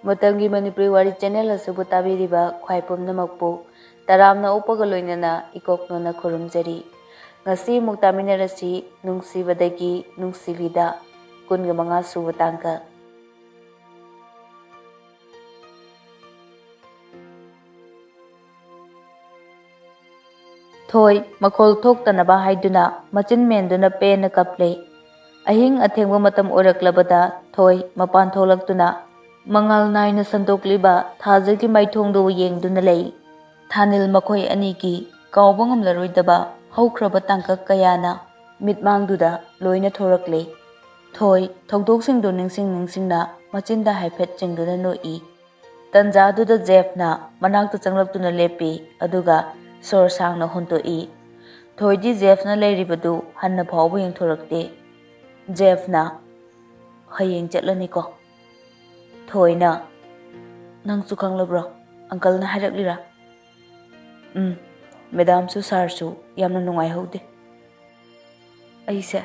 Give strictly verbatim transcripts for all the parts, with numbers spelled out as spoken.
ꯃꯇꯝꯒꯤ ꯃꯅꯤꯄꯨꯔꯤ ꯋꯥꯔꯤ ꯆꯦꯅꯦꯜ ꯑꯁꯤꯕꯨ ꯇꯥꯕꯤꯔꯤꯕ ꯈ꯭ꯋꯥꯏ ꯄꯨꯝꯅꯃꯛꯄꯨ ꯇꯔꯥꯝꯅ ꯑꯣꯛꯄꯒ ꯂꯣꯏꯅꯅ ꯏꯀꯣꯛꯅꯣꯅ ꯈꯨꯔꯨꯝꯖꯔꯤ꯫ ꯉꯁꯤ ꯑꯃꯨꯛ ꯇꯥꯃꯤꯟꯅꯔꯁꯤ ꯅꯨꯡꯁꯤꯕꯗꯒꯤ ꯅꯨꯡꯁꯤꯕꯤꯗ, ꯀꯨꯟꯒ ꯃꯉꯥ ꯁꯨꯕ ꯇꯥꯡꯀꯛ꯫ ꯊꯣꯏ ꯃꯈꯣꯜ ꯊꯣꯛꯇꯅꯕ ꯍꯥꯏꯗꯨꯅ ꯃꯆꯤꯟ ꯃꯦꯟꯗꯨꯅ ꯄꯦꯟꯅ ꯀꯞꯂꯦ꯫ ꯑꯍꯤꯡ ꯑꯊꯦꯡꯕ ꯃꯇꯝ ꯑꯣꯏꯔꯛꯂꯕꯗ ꯊꯣꯏ ꯃꯄꯥꯟ ꯊꯣꯛꯂꯛꯇꯨꯅ ꯃꯉꯥꯜ ꯅꯥꯏꯅ ꯁꯟꯗꯣꯛꯂꯤꯕ ꯊꯥꯖꯒꯤ ꯃꯥꯏꯊꯣꯡꯗꯨ ꯌꯦꯡꯗꯨꯅ ꯂꯩ꯫ ꯊꯥꯅꯤꯜ ꯃꯈꯣꯏ ꯑꯅꯤꯒꯤ ꯀꯥꯎꯕ ꯉꯝꯂꯔꯣꯏꯗꯕ ꯍꯧꯈ꯭ꯔꯕ ꯇꯥꯡꯀꯛ ꯀꯌꯥꯅ ꯃꯤꯠꯃꯥꯡꯗꯨꯗ ꯂꯣꯏꯅ ꯊꯣꯔꯛꯂꯦ꯫ ꯊꯣꯏ ꯊꯧꯗꯣꯛꯁꯤꯡꯗꯨ ꯅꯤꯡꯁꯤꯡ ꯅꯤꯡꯁꯤꯡꯅ ꯃꯆꯤꯟꯗ ꯍꯥꯏꯐꯦꯠ ꯆꯤꯡꯗꯨꯅ ꯅꯣꯛꯏ꯫ ꯇꯟꯖꯥꯗꯨꯗ ꯖꯦꯐꯅ ꯃꯅꯥꯛꯇ ꯆꯪꯂꯛꯇꯨꯅ ꯂꯦꯞꯄꯤ, ꯑꯗꯨꯒ ꯁꯣꯔ ꯁꯥꯡꯅ ꯍꯣꯟꯗꯣꯛꯏ꯫ ꯊꯣꯏꯗꯤ ꯖꯦꯐꯅ ꯂꯩꯔꯤꯕꯗꯨ ꯍꯟꯅ ꯐꯥꯎꯕ ꯌꯦꯡꯊꯣꯔꯛꯇꯦ꯫ ꯖꯦꯐꯅ, "ꯍꯌꯦꯡ ꯆꯠꯂꯅꯤꯀꯣ?" ꯊꯣꯏꯅ, "ꯅꯪꯁꯨ ꯈꯪꯂꯕ꯭ꯔꯣ? ꯑꯪꯀꯜꯅ ꯍꯥꯏꯔꯛꯂꯤꯔꯥ?" "ꯎꯝ, ꯃꯦꯗꯥꯝꯁꯨ ꯁꯥꯔꯁꯨ ꯌꯥꯝꯅ ꯅꯨꯡꯉꯥꯏꯍꯧꯗꯦ꯫ ꯑꯩꯁꯦ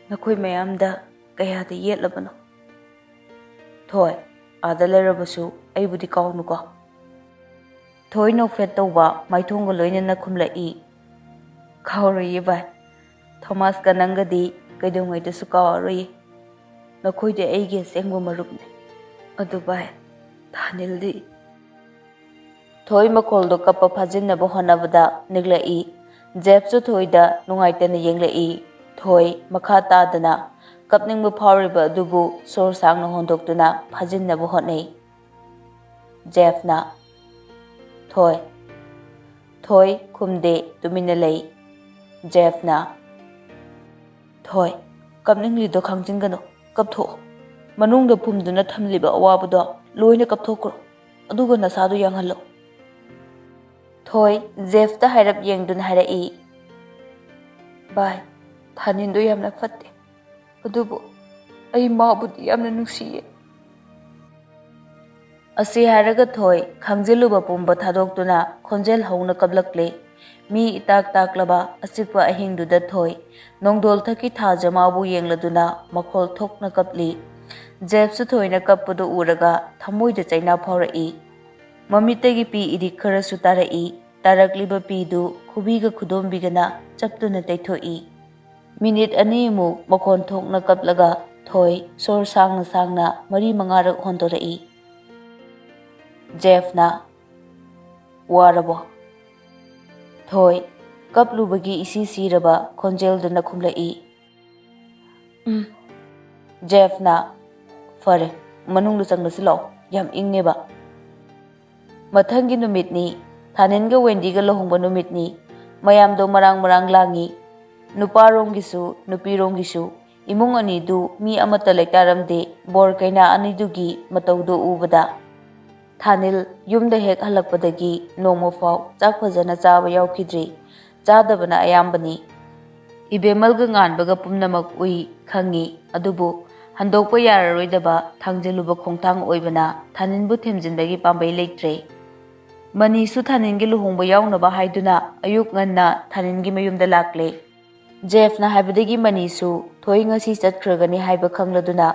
ꯅꯈꯣꯏ ꯃꯌꯥꯝꯗ ꯀꯌꯥꯗ ꯌꯦꯠꯂꯕꯅꯣ?" "ꯊꯣꯏ, ꯑꯥꯗ ꯂꯩꯔꯕꯁꯨ ꯑꯩꯕꯨꯗꯤ ꯀꯥꯎꯅꯨꯀꯣ?" ꯊꯣꯏ ꯅꯣꯛꯐꯦꯠ ꯇꯧꯕ ꯃꯥꯏꯊꯣꯡꯒ ꯂꯣꯏꯅꯅ ꯈꯨꯝꯂꯛꯏ꯫ "ꯀꯥꯎꯔꯣꯏꯌꯦ ꯚꯥꯏ, ꯊꯣꯃꯥꯁꯀ ꯅꯪꯒꯗꯤ ꯀꯩꯗꯧꯉꯩꯗꯁꯨ ꯀꯥꯎꯔꯔꯣꯏꯌꯦ꯫ ꯅꯈꯣꯏꯗꯤ ꯑꯩꯒꯤ ꯑꯁꯦꯡꯕ ꯃꯔꯨꯞꯅꯤ꯫ ꯑꯗꯨ ꯚꯥꯏ, ꯊꯥꯅꯤꯜꯗꯤ?" ꯊꯣꯏ ꯃꯈꯣꯜꯗꯨ ꯀꯞꯄ ꯐꯥꯖꯤꯟꯅꯕ ꯍꯣꯠꯅꯕꯗ ꯅꯤꯛꯂꯛꯏ꯫ ꯖꯦꯐꯁꯨ ꯊꯣꯏꯗ ꯅꯨꯡꯉꯥꯏꯇꯅ ꯌꯦꯡꯂꯛꯏ꯫ ꯊꯣꯏ ꯃꯈꯥ ꯇꯥꯗꯅ ꯀꯞꯅꯤꯡꯕ ꯐꯥꯎꯔꯤꯕ ꯑꯗꯨꯕꯨ ꯁꯣꯔ ꯁꯥꯡꯅ ꯍꯣꯟꯗꯣꯛꯇꯨꯅ ꯐꯥꯖꯤꯟꯅꯕ ꯍꯣꯠꯅꯩ꯫ ꯖꯦꯐꯅ, "ꯊꯣꯏ"꯫ ꯊꯣꯏ ꯈꯨꯝꯗꯦ, ꯇꯨꯃꯤꯟꯅ ꯂꯩ꯫ ꯖꯦꯐꯅ, "ꯊꯣꯏ, ꯀꯞꯅꯤꯡꯂꯤꯗꯣ ꯈꯪꯖꯤꯟꯒꯅꯨ, ꯀꯞꯊꯣꯛꯑꯣ꯫ ꯃꯅꯨꯡꯗ ꯐꯨꯝꯗꯨꯅ ꯊꯝꯂꯤꯕ ꯑꯋꯥꯕꯗꯣ ꯂꯣꯏꯅ ꯀꯞꯊꯣꯛꯈ꯭ꯔꯣ, ꯑꯗꯨꯒ ꯅꯁꯥꯗꯣ ꯌꯥꯡꯍꯜꯂꯣ"꯫ ꯊꯣꯏ ꯖꯦꯐꯇ ꯍꯥꯏꯔꯞ ꯌꯦꯡꯗꯨꯅ ꯍꯥꯏꯔꯛꯏ, "ꯚꯥꯏ, ꯊꯥꯅꯤꯟꯗꯣ ꯌꯥꯝꯅ ꯐꯠꯇꯦ, ꯑꯗꯨꯕꯨ ꯑꯩ ꯃꯥꯕꯨꯗꯤ ꯌꯥꯝꯅ ꯅꯨꯡꯁꯤꯌꯦ"꯫ ꯑꯁꯤ ꯍꯥꯏꯔꯒ ꯊꯣꯏ ꯈꯥꯡꯖꯤꯜꯂꯨꯕ ꯄꯨꯝꯕ ꯊꯥꯗꯣꯛꯇꯨꯅ ꯈꯣꯟꯖꯦꯜ ꯍꯧꯅ ꯀꯞꯂꯛꯂꯦ꯫ ꯃꯤ ꯏꯇꯥꯛ ꯇꯥꯛꯂꯕ ꯑꯆꯤꯛꯄ ꯑꯍꯤꯡꯗꯨꯗ ꯊꯣꯏ ꯅꯣꯡꯗꯣꯜ ꯊꯛꯀꯤ ꯊꯥꯖ ꯃꯥꯕꯨ ꯌꯦꯡꯂꯗꯨꯅ ꯃꯈꯣꯜ ꯊꯣꯛꯅ ꯀꯞꯂꯤ꯫ ꯖꯦꯐꯁꯨ ꯊꯣꯏꯅ ꯀꯞꯄꯗꯨ ꯎꯔꯒ ꯊꯃꯣꯏꯗ ꯆꯩꯅꯥ ꯐꯥꯎꯔꯛꯏ꯫ ꯃꯃꯤꯠꯇꯒꯤ ꯄꯤ ꯏꯔꯤꯛ ꯈꯔꯁꯨ ꯇꯥꯔꯛꯏ꯫ ꯇꯥꯔꯛꯂꯤꯕ ꯄꯤꯗꯨ ꯈꯨꯕꯤꯒ ꯈꯨꯗꯣꯝꯕꯤꯒꯅ ꯆꯞꯇꯨꯅ ꯇꯩꯊꯣꯛꯏ꯫ ꯃꯤꯅꯤꯠ ꯑꯅꯤꯃꯨꯛ ꯃꯈꯣꯟ ꯊꯣꯛꯅ ꯀꯞꯂꯒ ꯊꯣꯏ ꯁꯣꯔ ꯁꯥꯡꯅ ꯁꯥꯡꯅ ꯃꯔꯤ ꯃꯉꯥꯔꯛ ꯍꯣꯟꯗꯣꯔꯛꯏ꯫ ꯖꯦꯐꯅ, "ꯋꯥꯔꯕꯣ?" ꯊꯣꯏ ꯀꯞꯂꯨꯕꯒꯤ ꯏꯁꯤ ꯁꯤꯔꯕ ꯈꯣꯟꯖꯦꯜꯗꯨꯅ ꯈꯨꯝꯂꯛꯏ꯫ "ꯎꯝ꯫" ꯖꯦꯐꯅ, "ꯐꯔꯦ, ꯃꯅꯨꯡꯗ ꯆꯪꯂꯁꯤ ꯂꯥꯛꯑꯣ, ꯌꯥꯝ ꯏꯪꯉꯦꯕ꯫" ꯃꯊꯪꯒꯤ ꯅꯨꯃꯤꯠꯅꯤ꯫ ꯊꯥꯅꯤꯟꯒ ꯋꯦꯟꯗꯤꯒ ꯂꯨꯍꯣꯡꯕ ꯅꯨꯃꯤꯠꯅꯤ꯫ ꯃꯌꯥꯝꯗꯣ ꯃꯔꯥꯡ ꯃꯔꯥꯡ ꯂꯥꯡꯉꯤ꯫ ꯅꯨꯄꯥꯔꯣꯝꯒꯤꯁꯨ ꯅꯨꯄꯤꯔꯣꯝꯒꯤꯁꯨ꯫ ꯏꯃꯨꯡ ꯑꯅꯤꯗꯨ ꯃꯤ ꯑꯃꯠꯇ ꯂꯩꯇꯥꯔꯝꯗꯦ꯫ ꯕꯣꯔ ꯀꯩꯅꯥ ꯑꯅꯤꯗꯨꯒꯤ ꯃꯇꯧꯗꯨ ꯎꯕꯗ꯫ ꯊꯥꯅꯤꯜ ꯌꯨꯝꯗ ꯍꯦꯛ ꯍꯜꯂꯛꯄꯗꯒꯤ ꯅꯣꯡꯃ ꯐꯥꯎ ꯆꯥꯛ ꯐꯖꯅ ꯆꯥꯕ ꯌꯥꯎꯈꯤꯗ꯭ꯔꯤ꯫ ꯆꯥꯗꯕꯅ ꯑꯌꯥꯝꯕꯅꯤ꯫ ꯏꯕꯦꯝꯃꯜꯒ ꯉꯥꯟꯕꯒ ꯄꯨꯝꯅꯃꯛ ꯎꯏ, ꯈꯪꯉꯤ꯫ ꯑꯗꯨꯕꯨ ꯍꯟꯗꯣꯛꯄ ꯌꯥꯔꯔꯣꯏꯗꯕ ꯊꯥꯡꯖꯤꯜꯂꯨꯕ ꯈꯣꯡꯊꯥꯡ ꯑꯣꯏꯕꯅ ꯊꯥꯅꯤꯟꯕꯨ ꯊꯦꯝꯖꯤꯟꯕꯒꯤ ꯄꯥꯝꯕꯩ ꯂꯩꯇ꯭ꯔꯦ꯫ ꯃꯅꯤꯁꯨ ꯊꯥꯅꯤꯟꯒꯤ ꯂꯨꯍꯣꯡꯕ ꯌꯥꯎꯅꯕ ꯍꯥꯏꯗꯨꯅ ꯑꯌꯨꯛ ꯉꯟꯅ ꯊꯥꯅꯤꯟꯒꯤ ꯃꯌꯨꯝꯗ ꯂꯥꯛꯂꯦ꯫ ꯖꯦꯐꯅ ꯍꯥꯏꯕꯗꯒꯤ ꯃꯅꯤꯁꯨ ꯊꯣꯏ ꯉꯁꯤ ꯆꯠꯈ꯭ꯔꯒꯅꯤ ꯍꯥꯏꯕ ꯈꯪꯂꯗꯨꯅ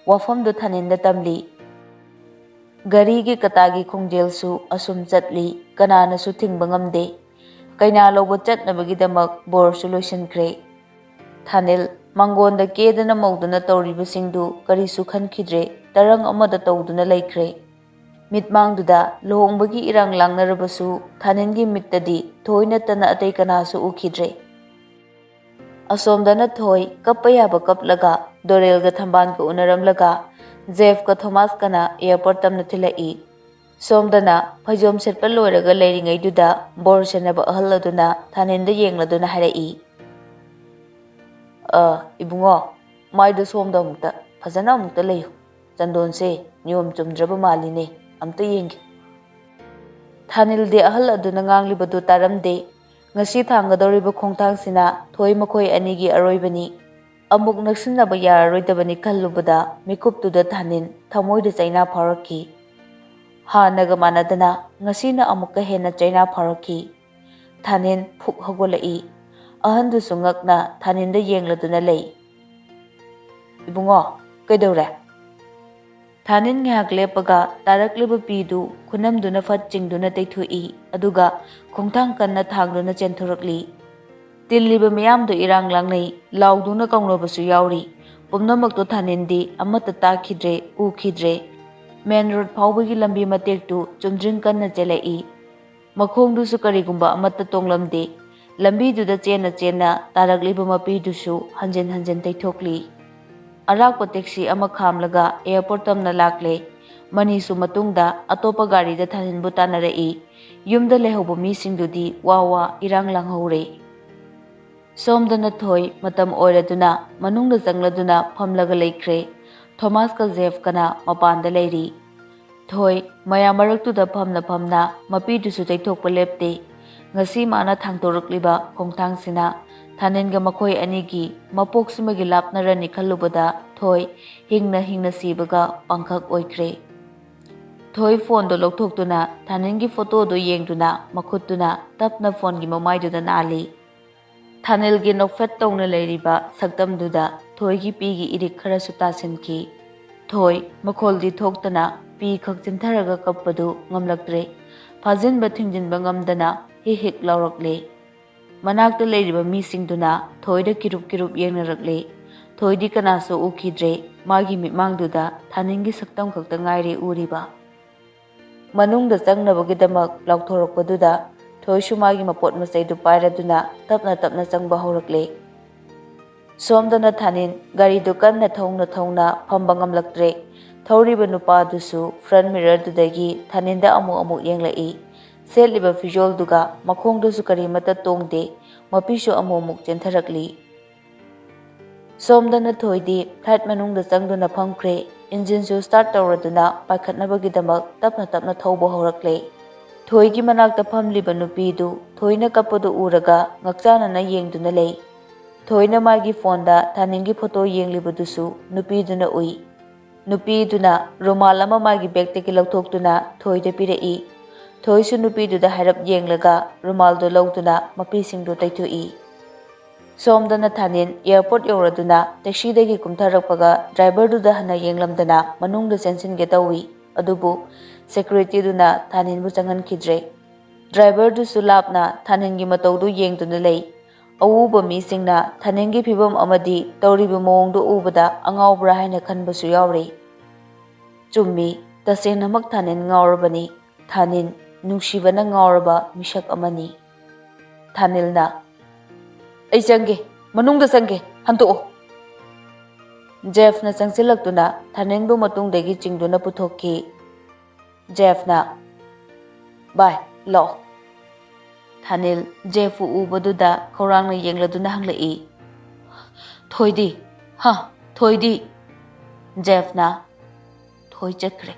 ꯋꯥꯐꯝꯗꯨ ꯊꯥꯅꯤꯟꯗ ꯇꯝꯂꯤ꯫ ꯒꯥꯔꯤꯒꯤ ꯀꯇꯥꯒꯤ ꯈꯣꯡꯖꯦꯜꯁꯨ ꯑꯁꯨꯝ ꯆꯠꯂꯤ, ꯀꯅꯥꯅꯁꯨ ꯊꯤꯡꯕ ꯉꯝꯗꯦ꯫ ꯀꯩꯅꯥ ꯂꯧꯕ ꯆꯠꯅꯕꯒꯤꯗꯃꯛ ꯕꯣꯔꯁꯨ ꯂꯣꯏꯁꯤꯟꯈ꯭ꯔꯦ꯫ ꯊꯥꯅꯤꯜ ꯃꯪꯒꯣꯟꯗ ꯀꯦꯗꯅ ꯃꯧꯗꯅ ꯇꯧꯔꯤꯕꯁꯤꯡꯗꯨ ꯀꯔꯤꯁꯨ ꯈꯟꯈꯤꯗ꯭ꯔꯦ, ꯇꯔꯪ ꯑꯃꯗ ꯇꯧꯗꯨꯅ ꯂꯩꯈ꯭ꯔꯦ꯫ ꯃꯤꯠꯃꯥꯡꯗꯨꯗ ꯂꯨꯍꯣꯡꯕꯒꯤ ꯏꯔꯥꯡ ꯂꯥꯡꯅꯔꯕꯁꯨ ꯊꯥꯅꯤꯜꯒꯤ ꯃꯤꯠꯇꯗꯤ ꯊꯣꯏ ꯅꯠꯇꯅ ꯑꯇꯩ ꯀꯅꯥꯁꯨ ꯎꯈꯤꯗ꯭ꯔꯦ꯫ ꯑꯁꯣꯝꯗꯅ ꯊꯣꯏ ꯀꯞꯄ ꯌꯥꯕ ꯀꯞꯂꯒ ꯗꯣꯔꯦꯜꯒ ꯊꯝꯕꯥꯜꯒ ꯎꯅꯔꯝꯂꯒ ꯖꯦꯐꯀ ꯊꯣꯃꯥꯁꯀꯅ ꯑꯦꯌꯥꯔꯄꯣꯔꯠ ꯇꯝꯅ ꯊꯤꯜꯂꯛꯏ꯫ ꯁꯣꯝꯗꯅ ꯐꯩꯖꯣꯝ ꯁꯦꯠꯄ ꯂꯣꯏꯔꯒ ꯂꯩꯔꯤꯉꯩꯗꯨꯗ ꯕꯣꯔ ꯁꯦꯟꯅꯕ ꯑꯍꯜ ꯑꯗꯨꯅ ꯊꯥꯅꯤꯟꯗ ꯌꯦꯡꯂꯗꯨꯅ ꯍꯥꯏꯔꯛꯏ, "ꯑ, ꯏꯕꯨꯡꯉꯣ, ꯃꯥꯏꯗꯣ ꯁꯣꯝꯗ ꯑꯃꯨꯛꯇ ꯐꯖꯅ ꯑꯃꯨꯛꯇ ꯂꯩꯌꯨ꯫ ꯆꯟꯗꯣꯟꯁꯦ ꯅꯤꯌꯣꯝ ꯆꯨꯝꯗ꯭ꯔꯕ ꯃꯥꯜꯂꯤꯅꯦ, ꯑꯝꯇ ꯌꯦꯡꯒꯦ꯫" ꯊꯥꯅꯤꯜꯗꯤ ꯑꯍꯜ ꯑꯗꯨꯅ ꯉꯥꯡꯂꯤꯕꯗꯨ ꯇꯥꯔꯝꯗꯦ꯫ ꯉꯁꯤ ꯊꯥꯡꯒꯗꯧꯔꯤꯕ ꯈꯣꯡꯊꯥꯡꯁꯤꯅ ꯊꯣꯏ ꯃꯈꯣꯏ ꯑꯅꯤꯒꯤ ꯑꯔꯣꯏꯕꯅꯤ꯫ ꯑꯃꯨꯛ ꯅꯛꯁꯤꯟꯅꯕ ꯌꯥꯔꯔꯣꯏꯗꯕꯅꯤ ꯈꯜꯂꯨꯕꯗ ꯃꯤꯀꯨꯞꯇꯨꯗ ꯊꯥꯅꯤꯟ ꯊꯃꯣꯏꯗ ꯆꯩꯅꯥ ꯐꯥꯎꯔꯛꯈꯤ꯫ ꯍꯥꯟꯅꯒ ꯃꯥꯟꯅꯗꯅ ꯉꯁꯤꯅ ꯑꯃꯨꯛꯀ ꯍꯦꯟꯅ ꯆꯩꯅꯥ ꯐꯥꯎꯔꯛꯈꯤ꯫ ꯊꯥꯅꯤꯟ ꯐꯨꯛ ꯍꯧꯒꯠꯂꯛꯏ꯫ ꯑꯍꯟꯗꯨꯁꯨ ꯉꯛꯅ ꯊꯥꯅꯤꯟꯗ ꯌꯦꯡꯂꯗꯨꯅ ꯂꯩ꯫ "ꯏꯕꯨꯡꯉꯣ, ꯀꯩꯗꯧꯔꯦ?" ꯊꯥꯅꯤꯟ ꯉꯥꯏꯍꯥꯛ ꯂꯦꯞꯄꯒ ꯇꯥꯔꯛꯂꯤꯕ ꯄꯤꯗꯨ ꯈꯨꯅꯝꯗꯨꯅ ꯐꯠ ꯆꯤꯡꯗꯨꯅ ꯇꯩꯊꯣꯛꯏ, ꯑꯗꯨꯒ ꯈꯣꯡꯊꯥꯡ ꯀꯟꯅ ꯊꯥꯡꯗꯨꯅ ꯆꯦꯟꯊꯣꯔꯛꯂꯤ꯫ ꯇꯤꯜꯂꯤꯕ ꯃꯤꯌꯥꯝꯗꯨ ꯏꯔꯥꯡ ꯂꯥꯡꯅꯩ, ꯂꯥꯎꯗꯨꯅ ꯀꯧꯅꯕꯁꯨ ꯌꯥꯎꯔꯤ꯫ ꯄꯨꯝꯅꯃꯛꯇꯨ ꯊꯥꯅꯤꯟꯗꯤ ꯑꯃꯠꯇ ꯇꯥꯈꯤꯗ꯭ꯔꯦ, ꯎꯈꯤꯗ꯭ꯔꯦ꯫ ꯃꯦꯟ ꯔꯣꯗ ꯐꯥꯎꯕꯒꯤ ꯂꯝꯕꯤ ꯃꯇꯦꯛꯇꯨ ꯆꯨꯝꯗ꯭ꯔꯤꯡ ꯀꯟꯅ ꯆꯦꯜꯂꯛꯏ꯫ ꯃꯈꯣꯡꯗꯨꯁꯨ ꯀꯔꯤꯒꯨꯝꯕ ꯑꯃꯠꯇ ꯇꯣꯡꯂꯝꯗꯦ꯫ ꯂꯝꯕꯤꯗꯨꯗ ꯆꯦꯟꯅ ꯆꯦꯟꯅ ꯇꯥꯔꯛꯂꯤꯕ ꯃꯄꯤꯗꯨꯁꯨ ꯍꯟꯖꯤꯟ ꯍꯟꯖꯤꯟ ꯇꯩꯊꯣꯛꯂꯤ꯫ ꯑꯔꯥꯛꯄ ꯇꯦꯛꯁꯤ ꯑꯃ ꯈꯥꯝꯂꯒ ꯑꯦꯌꯔꯄꯣꯔꯠ ꯇꯝꯅ ꯂꯥꯛꯂꯦ꯫ ꯃꯅꯤꯁꯨ ꯃꯇꯨꯡꯗ ꯑꯇꯣꯞꯄ ꯒꯥꯔꯤꯗ ꯊꯥꯅꯤꯟꯕꯨ ꯇꯥꯟꯅꯔꯛꯏ꯫ ꯌꯨꯝꯗ ꯂꯩꯍꯧꯕ ꯃꯤꯁꯤꯡꯗꯨꯗꯤ ꯋꯥ ꯋꯥ ꯏꯔꯥꯡ ꯂꯥꯡꯍꯧꯔꯦ꯫ ꯁꯣꯝꯗꯅ ꯊꯣꯏ ꯃꯇꯝ ꯑꯣꯏꯔꯗꯨꯅ ꯃꯅꯨꯡꯗ ꯆꯪꯂꯗꯨꯅ ꯐꯝꯂꯒ ꯂꯩꯈ꯭ꯔꯦ꯫ ꯊꯣꯃꯥꯁꯀ ꯖꯦꯐꯀꯅ ꯃꯄꯥꯟꯗ ꯂꯩꯔꯤ꯫ ꯊꯣꯏ ꯃꯌꯥꯝ ꯃꯔꯛꯇꯨꯗ ꯐꯝꯅ ꯐꯝꯅ ꯃꯄꯤꯗꯨꯁꯨ ꯇꯩꯊꯣꯛꯄ ꯂꯦꯞꯇꯦ꯫ ꯉꯁꯤ ꯃꯥꯅ ꯊꯥꯡꯗꯣꯔꯛꯂꯤꯕ ꯈꯣꯡꯊꯥꯡꯁꯤꯅ ꯊꯥꯅꯤꯟꯒ ꯃꯈꯣꯏ ꯑꯅꯤꯒꯤ ꯃꯄꯣꯛꯁꯤꯃꯒꯤ ꯂꯥꯞꯅꯔꯅꯤ ꯈꯜꯂꯨꯕꯗ ꯊꯣꯏ ꯍꯤꯡꯅ ꯍꯤꯡꯅ ꯁꯤꯕꯒ ꯄꯥꯡꯈꯛ ꯑꯣꯏꯈ꯭ꯔꯦ꯫ ꯊꯣꯏ ꯐꯣꯟꯗꯣ ꯂꯧꯊꯣꯛꯇꯨꯅ ꯊꯥꯅꯤꯟꯒꯤ ꯐꯣꯇꯣꯗꯣ ꯌꯦꯡꯗꯨꯅ ꯃꯈꯨꯠꯇꯨꯅ ꯇꯞꯅ ꯐꯣꯟꯒꯤ ꯃꯃꯥꯏꯗꯨꯗ ꯅꯥꯜꯂꯤ꯫ ꯊꯥꯅꯤꯜꯒꯤ ꯅꯣꯛꯐꯦꯠ ꯇꯧꯅ ꯂꯩꯔꯤꯕ ꯁꯛꯇꯝꯗꯨꯗ ꯊꯣꯏꯒꯤ ꯄꯤꯒꯤ ꯏꯔꯤꯛ ꯈꯔꯁꯨ ꯇꯥꯁꯤꯟꯈꯤ꯫ ꯊꯣꯏ ꯃꯈꯣꯜꯗꯤ ꯊꯣꯛꯇꯅ ꯄꯤ ꯈꯛ ꯆꯤꯟꯊꯔꯒ ꯀꯞꯄꯗꯨ ꯉꯝꯂꯛꯇ꯭ꯔꯦ꯫ ꯐꯥꯖꯤꯟꯕ ꯊꯤꯡꯖꯤꯟꯕ ꯉꯝꯗꯅ ꯍꯤꯛ ꯍꯤꯛ ꯂꯥꯎꯔꯛꯂꯦ꯫ ꯃꯅꯥꯛꯇ ꯂꯩꯔꯤꯕ ꯃꯤꯁꯤꯡꯗꯨꯅ ꯊꯣꯏꯗ ꯀꯤꯔꯨꯞ ꯀꯤꯔꯨꯞ ꯌꯦꯡꯅꯔꯛꯂꯦ꯫ ꯊꯣꯏꯗꯤ ꯀꯅꯥꯁꯨ ꯎꯈꯤꯗ꯭ꯔꯦ꯫ ꯃꯥꯒꯤ ꯃꯤꯠꯃꯥꯡꯗꯨꯗ ꯊꯥꯅꯤꯟꯒꯤ ꯁꯛꯇꯝ ꯈꯛꯇ ꯉꯥꯏꯔꯦ ꯎꯔꯤꯕ꯫ ꯃꯅꯨꯡꯗ ꯆꯪꯅꯕꯒꯤꯗꯃꯛ ꯂꯥꯎꯊꯣꯔꯛꯄꯗꯨꯗ ꯊꯣꯏꯁꯨ ꯃꯥꯒꯤ ꯃꯄꯣꯠ ꯃꯆꯩꯗꯨ ꯄꯥꯏꯔꯗꯨꯅ ꯇꯞꯅ ꯇꯞꯅ ꯆꯪꯕ ꯍꯧꯔꯛꯂꯦ꯫ ꯁꯣꯝꯗꯅ ꯊꯥꯅꯤꯟ ꯒꯥꯔꯤꯗꯨ ꯀꯟꯅ ꯊꯧꯅ ꯊꯧꯅ ꯐꯝꯕ ꯉꯝꯂꯛꯇ꯭ꯔꯦ꯫ ꯊꯧꯔꯤꯕ ꯅꯨꯄꯥꯗꯨꯁꯨ ꯐ꯭ꯔꯟꯠ ꯃꯤꯔꯔꯗꯨꯗꯒꯤ ꯊꯥꯅꯤꯟꯗ ꯑꯃꯨꯛ ꯑꯃꯨꯛ ꯌꯦꯡꯂꯛꯏ꯫ ꯁꯦꯠꯂꯤꯕ ꯐꯤꯖꯣꯜꯗꯨꯒ ꯃꯈꯣꯡꯗꯨꯁꯨ ꯀꯔꯤꯃꯠꯇ ꯇꯣꯡꯗꯦ꯫ ꯃꯄꯤꯁꯨ ꯑꯃꯨꯛ ꯑꯃꯨꯛ ꯆꯦꯟꯊꯔꯛꯂꯤ꯫ ꯁꯣꯝꯗꯅ ꯊꯣꯏꯗꯤ ꯐ꯭ꯂꯥꯏꯠ ꯃꯅꯨꯡꯗ ꯆꯪꯗꯨꯅ ꯐꯝꯈ꯭ꯔꯦ꯫ ꯏꯟꯖꯤꯟꯁꯨ ꯁ꯭ꯇꯥꯔꯠ ꯇꯧꯔꯗꯨꯅ ꯄꯥꯏꯈꯠꯅꯕꯒꯤꯗꯃꯛ ꯇꯞꯅ ꯇꯞꯅ ꯊꯧꯕ ꯍꯧꯔꯛꯂꯦ꯫ ꯊꯣꯏꯒꯤ ꯃꯅꯥꯛꯇ ꯐꯝꯂꯤꯕ ꯅꯨꯄꯤꯗꯨ ꯊꯣꯏꯅ ꯀꯞꯄꯗꯨ ꯎꯔꯒ ꯉꯛꯆꯥꯅꯅ ꯌꯦꯡꯗꯨꯅ ꯂꯩ꯫ ꯊꯣꯏꯅ ꯃꯥꯒꯤ ꯐꯣꯟꯗ ꯊꯥꯅꯤꯟꯒꯤ ꯐꯣꯇꯣ ꯌꯦꯡꯂꯤꯕꯗꯨꯁꯨ ꯅꯨꯄꯤꯗꯨꯅ ꯎꯏ꯫ ꯅꯨꯄꯤꯗꯨꯅ ꯔꯨꯃꯥꯜ ꯑꯃ ꯃꯥꯒꯤ ꯕꯦꯒꯇꯒꯤ ꯂꯧꯊꯣꯛꯇꯨꯅ ꯊꯣꯏꯗ ꯄꯤꯔꯛꯏ꯫ ꯊꯣꯏꯁꯨ ꯅꯨꯄꯤꯗꯨꯗ ꯍꯥꯏꯔꯞ ꯌꯦꯡꯂꯒ ꯔꯨꯃꯥꯜꯗꯨ ꯂꯧꯗꯨꯅ ꯃꯄꯤꯁꯤꯡꯗꯨ ꯇꯩꯊꯣꯛꯏ꯫ ꯁꯣꯝꯗꯅ ꯊꯥꯅꯤꯟ ꯑꯦꯌꯔꯄꯣꯔꯠ ꯌꯧꯔꯗꯨꯅ ꯇꯦꯛꯁꯤꯗꯒꯤ ꯀꯨꯝꯊꯔꯛꯄꯒ ꯗ꯭ꯔꯥꯏꯚꯔꯗꯨꯗ ꯍꯟꯅ ꯌꯦꯡꯂꯝꯗꯅ ꯃꯅꯨꯡꯗ ꯆꯦꯟꯁꯤꯟꯒꯦ ꯇꯧꯏ꯫ ꯑꯗꯨꯕꯨ ꯁꯦꯀ꯭ꯌꯨꯔꯤꯇꯤꯗꯨꯅ ꯊꯥꯅꯤꯟꯕꯨ ꯆꯪꯍꯟꯈꯤꯗ꯭ꯔꯦ꯫ ꯗ꯭ꯔꯥꯏꯚꯔꯗꯨꯁꯨ ꯂꯥꯞꯅ ꯊꯥꯅꯤꯟꯒꯤ ꯃꯇꯧꯗꯨ ꯌꯦꯡꯗꯨꯅ ꯂꯩ꯫ ꯑꯎꯕ ꯃꯤꯁꯤꯡꯅ ꯊꯥꯅꯤꯟꯒꯤ ꯐꯤꯕꯝ ꯑꯃꯗꯤ ꯇꯧꯔꯤꯕ ꯃꯑꯣꯡꯗꯨ ꯎꯕꯗ ꯑꯉꯥꯎꯕ꯭ꯔꯥ ꯍꯥꯏꯅ ꯈꯟꯕꯁꯨ ꯌꯥꯎꯔꯤ꯫ ꯆꯨꯝꯃꯤ, ꯇꯁꯦꯡꯅꯃꯛ ꯊꯥꯅꯤꯟ ꯉꯥꯎꯔꯕꯅꯤ꯫ ꯊꯥꯅꯤꯟ ꯅꯨꯡꯁꯤꯕꯅ ꯉꯥꯎꯔꯕ ꯃꯤꯁꯛ ꯑꯃꯅꯤ꯫ ꯊꯥꯅꯤꯜꯅ, "ꯑꯩ ꯆꯪꯒꯦ, ꯃꯅꯨꯡꯗ ꯆꯪꯒꯦ, ꯍꯟꯗꯣꯛꯑꯣ!" ꯖꯦꯐꯅ ꯆꯪꯁꯤꯜꯂꯛꯇꯨꯅ ꯊꯥꯅꯤꯜꯕꯨ ꯃꯇꯨꯡꯗꯒꯤ ꯆꯤꯡꯗꯨꯅ ꯄꯨꯊꯣꯛꯈꯤ꯫ ꯖꯦꯐꯅ, "ꯚꯥꯏ, ꯂꯥꯛꯑꯣ!" ꯊꯥꯅꯤꯜ ꯖꯦꯐꯄꯨ ꯎꯕꯗꯨꯗ ꯈꯧꯔꯥꯡꯅ ꯌꯦꯡꯂꯗꯨꯅ ꯍꯪꯂꯛꯏ, "ꯊꯣꯏꯗꯤ? ꯍꯥ? ꯊꯣꯏꯗꯤ?" ꯖꯦꯐꯅ, "ꯊꯣꯏ ꯆꯠꯈ꯭ꯔꯦ꯫"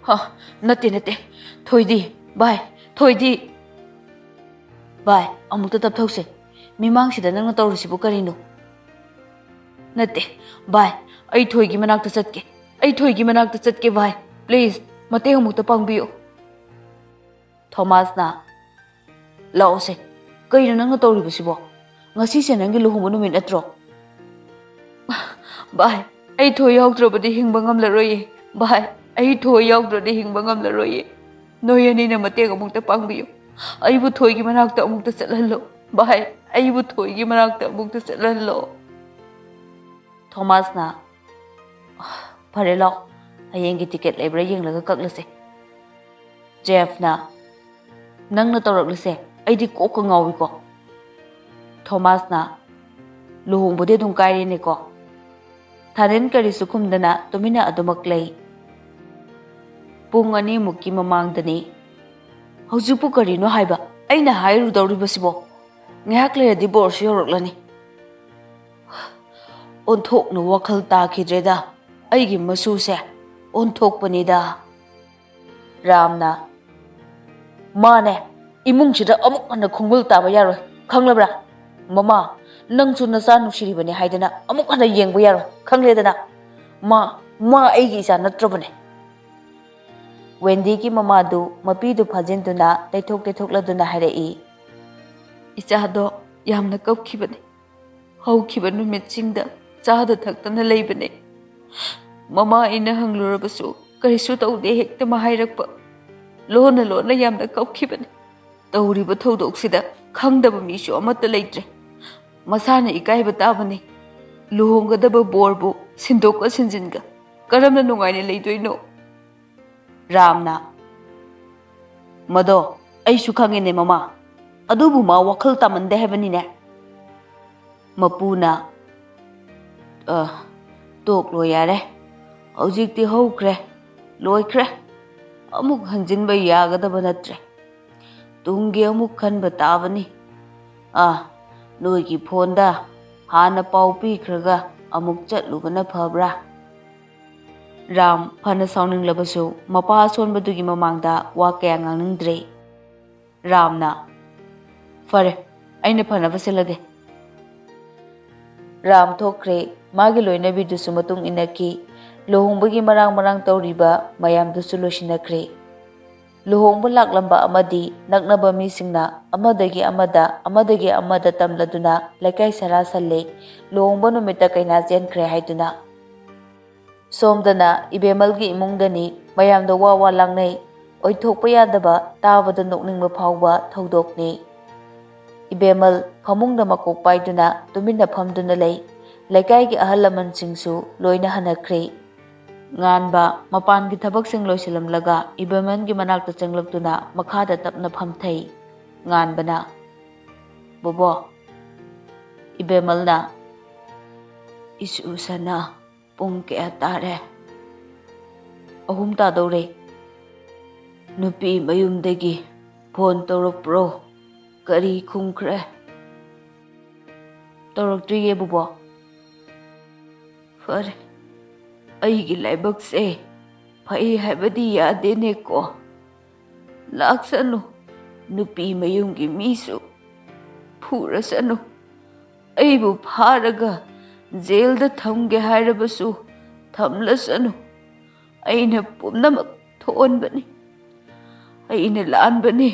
"ꯍꯥ? ꯅꯠꯇꯦ, ꯅꯠꯇꯦ꯫ ꯊꯣꯏꯗꯤ? ꯚꯥꯏ, ꯊꯣꯏꯗꯤ?" "ꯚꯥꯏ, ꯑꯃꯨꯛꯇ ꯇꯞꯊꯧꯁꯦ꯫ ꯃꯤꯃꯥꯡꯁꯤꯗ ꯅꯪꯅ ꯇꯧꯔꯤꯁꯤꯕꯨ ꯀꯔꯤꯅꯣ?" "ꯅꯠꯇꯦ, ꯚꯥꯏ, ꯑꯩ ꯊꯣꯏꯒꯤ ꯃꯅꯥꯛꯇ ꯆꯠꯀꯦ꯫ ꯑꯩ ꯊꯣꯏꯒꯤ ꯃꯅꯥꯛꯇ ꯆꯠꯀꯦ, ꯚꯥꯏ꯫ ꯄ꯭ꯂꯤꯖ, ꯃꯇꯦꯡ ꯑꯃꯨꯛꯇ ꯄꯥꯡꯕꯤꯌꯨ꯫" ꯊꯣꯃꯥꯁꯅ, "ꯂꯥꯛꯑꯣꯁꯦ꯫ ꯀꯩꯅꯣ ꯅꯪꯅ ꯇꯧꯔꯤꯕꯁꯤꯕꯣ? ꯉꯁꯤꯁꯦ ꯅꯪꯒꯤ ꯂꯨꯍꯣꯡꯕ ꯅꯨꯃꯤꯠ ꯅꯠꯇ꯭ꯔꯣ?" "ꯚꯥꯏ, ꯑꯩ ꯊꯣꯏ ꯌꯥꯎꯗ꯭ꯔꯕꯗꯤ ꯍꯤꯡꯕ ꯉꯝꯂꯔꯣꯏꯌꯦ꯫ ꯚꯥꯏ, ꯑꯩ ꯊꯣꯏ ꯌꯥꯎꯗ꯭ꯔꯗꯤ ꯍꯤꯡꯕ ꯉꯝꯂꯔꯣꯏꯌꯦ꯫ ꯅꯣꯏ ꯑꯅꯤꯅ ꯃꯇꯦꯡ ꯑꯃꯨꯛꯇ ꯄꯥꯡꯕꯤꯌꯨ꯫ ꯑꯩꯕꯨ ꯊꯣꯏꯒꯤ ꯃꯅꯥꯛꯇ ꯑꯃꯨꯛꯇ ꯆꯠꯍꯜꯂꯣ꯫ ꯚꯥꯏ, ꯑꯩꯕꯨ ꯊꯣꯏꯒꯤ ꯃꯅꯥꯛꯇ ꯑꯃꯨꯛꯇ ꯆꯠꯍꯜꯂꯣ꯫" ꯊꯣꯃꯥꯁꯅ, "ꯐꯔꯦ, ꯂꯥꯛꯑꯣ, ꯍꯌꯦꯡꯒꯤ ꯇꯤꯀꯦꯠ ꯂꯩꯕ꯭ꯔꯥ ꯌꯦꯡꯂꯒ ꯀꯛꯂꯁꯦ꯫" ꯖꯦꯐꯅ, "ꯅꯪꯅ ꯇꯧꯔꯛꯂꯤꯁꯦ ꯑꯩꯗꯤ ꯀꯣꯛꯀ ꯉꯥꯎꯏꯀꯣ꯫" ꯊꯣꯃꯥꯁꯅ, "ꯂꯨꯍꯣꯡꯕꯗꯤ ꯑꯗꯨꯝ ꯀꯥꯏꯔꯦꯅꯦꯀꯣ꯫" ꯊꯥꯅꯤꯟ ꯀꯔꯤꯁꯨ ꯈꯨꯝꯗꯅ ꯇꯨꯃꯤꯟꯅ ꯑꯗꯨꯃꯛ ꯂꯩ꯫ ꯄꯨꯡ ꯑꯅꯤꯃꯨꯛꯀꯤ ꯃꯃꯥꯡꯗꯅꯤ꯫ "ꯍꯧꯖꯤꯛꯄꯨ ꯀꯔꯤꯅꯣ ꯍꯥꯏꯕ ꯑꯩꯅ ꯍꯥꯏꯔꯨꯗꯧꯔꯤꯕꯁꯤꯕꯣ? ꯉꯥꯏꯍꯥꯛ ꯂꯩꯔꯗꯤ ꯕꯣꯔꯁꯨ ꯌꯧꯔꯛꯂꯅꯤ꯫" "ꯑꯣꯟꯊꯣꯛꯅ ꯋꯥꯈꯜ ꯇꯥꯈꯤꯗ꯭ꯔꯦꯗ, ꯑꯩꯒꯤ ꯃꯁꯨꯁꯦ ꯑꯣꯟꯊꯣꯛꯄꯅꯤꯗ꯫" ꯔꯥꯝꯅ, "ꯃꯥꯅꯦ, ꯏꯃꯨꯡꯁꯤꯗ ꯑꯃꯨꯛ ꯍꯟꯅ ꯈꯣꯡꯒꯨꯜ ꯇꯥꯕ ꯌꯥꯔꯣꯏ, ꯈꯪꯂꯕ꯭ꯔꯥ? ꯃꯃꯥ, ꯅꯪꯁꯨ ꯅꯆꯥ ꯅꯨꯡꯁꯤꯔꯤꯕꯅꯦ ꯍꯥꯏꯗꯅ ꯑꯃꯨꯛ ꯍꯟꯅ ꯌꯦꯡꯕ ꯌꯥꯔꯣꯏ, ꯈꯪꯂꯦꯗꯅ? ꯃꯥ, ꯃꯥ ꯑꯩꯒꯤ ꯏꯆꯥ ꯅꯠꯇ꯭ꯔꯕꯅꯦ꯫" ꯋꯦꯟꯗꯤꯒꯤ ꯃꯃꯥꯗꯨ ꯃꯄꯤꯗꯨ ꯐꯥꯖꯤꯟꯗꯨꯅ ꯇꯩꯊꯣꯛ ꯇꯩꯊꯣꯛꯂꯗꯨꯅ ꯍꯥꯏꯔꯛꯏ, "ꯏꯆꯥꯗꯣ ꯌꯥꯝꯅ ꯀꯞꯈꯤꯕꯅꯤ꯫ ꯍꯧꯈꯤꯕ ꯅꯨꯃꯤꯠꯁꯤꯡꯗ ꯆꯥꯗ ꯊꯛꯇꯅ ꯂꯩꯕꯅꯦ꯫ ꯃꯃꯥ ꯑꯩꯅ ꯍꯪꯂꯨꯔꯕꯁꯨ ꯀꯔꯤꯁꯨ ꯇꯧꯗꯦ ꯍꯦꯛꯇ ꯍꯥꯏꯔꯛꯄ꯫ ꯂꯣꯟꯅ ꯂꯣꯟꯅ ꯌꯥꯝꯅ ꯀꯞꯈꯤꯕꯅꯤ꯫ ꯇꯧꯔꯤꯕ ꯊꯧꯗꯣꯛꯁꯤꯗ ꯈꯪꯗꯕ ꯃꯤꯁꯨ ꯑꯃꯠꯇ ꯂꯩꯇ꯭ꯔꯦ꯫ ꯃꯁꯥꯅ ꯏꯀꯥꯏꯕ ꯇꯥꯕꯅꯤ꯫ ꯂꯨꯍꯣꯡꯒꯗꯕ ꯕꯣꯔꯕꯨ ꯁꯤꯟꯗꯣꯛꯀ ꯁꯤꯟꯖꯤꯟꯒ ꯀꯔꯝꯅ ꯅꯨꯡꯉꯥꯏꯅ ꯂꯩꯗꯣꯏꯅꯣ? ꯔꯥꯝꯅ, "ꯃꯗꯣ ꯑꯩꯁꯨ ꯈꯪꯉꯦꯅꯦ ꯃꯃꯥ, ꯑꯗꯨꯕꯨ ꯃꯥ ꯋꯥꯈꯜ ꯇꯥꯃꯟꯗꯦ ꯍꯥꯏꯕꯅꯤꯅꯦ꯫" ꯃꯄꯨꯅ, "ꯑ, ꯇꯣꯛꯂꯣ ꯌꯥꯔꯦ, ꯍꯧꯖꯤꯛꯇꯤ ꯍꯧꯈ꯭ꯔꯦ, ꯂꯣꯏꯈ꯭ꯔꯦ, ꯑꯃꯨꯛ ꯍꯟꯖꯤꯟꯕ ꯌꯥꯒꯗꯕ ꯅꯠꯇ꯭ꯔꯦ꯫ ꯇꯨꯡꯒꯤ ꯑꯃꯨꯛ ꯈꯟꯕ ꯇꯥꯕꯅꯤ꯫ ꯑꯥ, ꯅꯣꯏꯒꯤ ꯐꯣꯟꯗ ꯍꯥꯟꯅ ꯄꯥꯎ ꯄꯤꯈ꯭ꯔꯒ ꯑꯃꯨꯛ ꯆꯠꯂꯨꯕꯅ ꯐꯕ꯭ꯔꯥ?" ꯔꯥꯝ ꯐꯅ ꯁꯥꯎꯅꯤꯡꯂꯕꯁꯨ ꯃꯄꯥ ꯑꯁꯣꯟꯕꯗꯨꯒꯤ ꯃꯃꯥꯡꯗ ꯋꯥ ꯀꯌꯥ ꯉꯥꯡꯅꯤꯡꯗ꯭ꯔꯦ꯫ ꯔꯥꯝꯅ, "ꯐꯔꯦ, ꯑꯩꯅ ꯐꯅꯕ ꯁꯤꯜꯂꯒꯦ꯫" ꯔꯥꯝ ꯊꯣꯛꯈ꯭ꯔꯦ꯫ ꯃꯥꯒꯤ ꯂꯣꯏꯅꯕꯤꯗꯨꯁꯨ ꯃꯇꯨꯡ ꯏꯟꯅꯈꯤ꯫ ꯂꯨꯍꯣꯡꯕꯒꯤ ꯃꯔꯥꯡ ꯃꯔꯥꯡ ꯇꯧꯔꯤꯕ ꯃꯌꯥꯝꯗꯨꯁꯨ ꯂꯣꯏꯁꯤꯟꯅꯈ꯭ꯔꯦ꯫ ꯂꯨꯍꯣꯡꯕ ꯂꯥꯛꯂꯝꯕ ꯑꯃꯗꯤ ꯅꯛꯅꯕ ꯃꯤꯁꯤꯡꯅ ꯑꯃꯗꯒꯤ ꯑꯃꯗ, ꯑꯃꯗꯒꯤ ꯑꯃꯗ ꯇꯝꯂꯗꯨꯅ ꯂꯩꯀꯥꯏ ꯁꯔꯥ ꯁꯜꯂꯦ꯫ ꯂꯨꯍꯣꯡꯕ ꯅꯨꯃꯤꯠꯇ ꯀꯩꯅꯥ ꯆꯦꯟꯈ꯭ꯔꯦ ꯍꯥꯏꯗꯨꯅ꯫ ꯁꯣꯝꯗꯅ ꯏꯕꯦꯝꯃꯜꯒꯤ ꯏꯃꯨꯡꯗꯅꯤ꯫ ꯃꯌꯥꯝꯗ ꯋꯥ ꯋꯥ ꯂꯥꯡꯅꯩ꯫ ꯑꯣꯏꯊꯣꯛꯄ ꯌꯥꯗꯕ, ꯇꯥꯕꯗ ꯅꯣꯛꯅꯤꯡꯕ ꯐꯥꯎꯕ ꯊꯧꯗꯣꯛꯅꯤ꯫ ꯏꯕꯦꯝꯃꯜ ꯐꯃꯨꯡꯗ ꯃꯀꯣꯛ ꯄꯥꯏꯗꯨꯅ ꯇꯨꯃꯤꯟꯅ ꯐꯝꯗꯨꯅ ꯂꯩ꯫ ꯂꯩꯀꯥꯏꯒꯤ ꯑꯍꯜ ꯂꯃꯟꯁꯤꯡꯁꯨ ꯂꯣꯏꯅ ꯍꯟꯅꯈ꯭ꯔꯦ꯫ ꯉꯥꯟꯕ ꯃꯄꯥꯟꯒꯤ ꯊꯕꯛꯁꯤꯡ ꯂꯣꯏꯁꯤꯜꯂꯝꯂꯒ ꯏꯕꯦꯝꯃꯜꯒꯤ ꯃꯅꯥꯛꯇ ꯆꯪꯂꯛꯇꯨꯅ ꯃꯈꯥꯗ ꯇꯞꯅ ꯐꯝꯊꯩ꯫ ꯉꯥꯟꯕꯅ, "ꯕꯣꯕꯣ꯫" ꯏꯕꯦꯝꯃꯜꯅ, "ꯏꯁꯨ ꯁꯅꯥ, ꯄꯨꯡ ꯀꯌꯥ ꯇꯥꯔꯦ?" "ꯑꯍꯨꯝ ꯇꯥꯗꯧꯔꯦ꯫" "ꯅꯨꯄꯤ ꯃꯌꯨꯝꯗꯒꯤ ꯐꯣꯟ ꯇꯧꯔꯛꯄ꯭ꯔꯣ? ꯀꯔꯤ ꯈꯨꯝꯈ꯭ꯔꯦ?" "ꯇꯧꯔꯛꯇ꯭ꯔꯤꯌꯦ, ꯕꯣꯕꯣ꯫" "ꯐꯔꯦ, ꯑꯩꯒꯤ ꯂꯥꯏꯕꯛꯁꯦ ꯐꯩ ꯍꯥꯏꯕꯗꯤ ꯌꯥꯗꯦꯅꯦꯀꯣ꯫ ꯂꯥꯛꯁꯅꯨ, ꯅꯨꯄꯤ ꯃꯌꯨꯝꯒꯤ ꯃꯤꯁꯨ ꯐꯨꯔꯁꯅꯨ, ꯑꯩꯕꯨ ꯐꯥꯔꯒ ꯖꯦꯜꯗ ꯊꯝꯒꯦ ꯍꯥꯏꯔꯕꯁꯨ ꯊꯝꯂꯁꯅꯨ꯫ ꯑꯩꯅ ꯄꯨꯝꯅꯃꯛ ꯊꯣꯛꯍꯟꯕꯅꯤ꯫ ꯑꯩꯅ ꯂꯥꯟꯕꯅꯤ꯫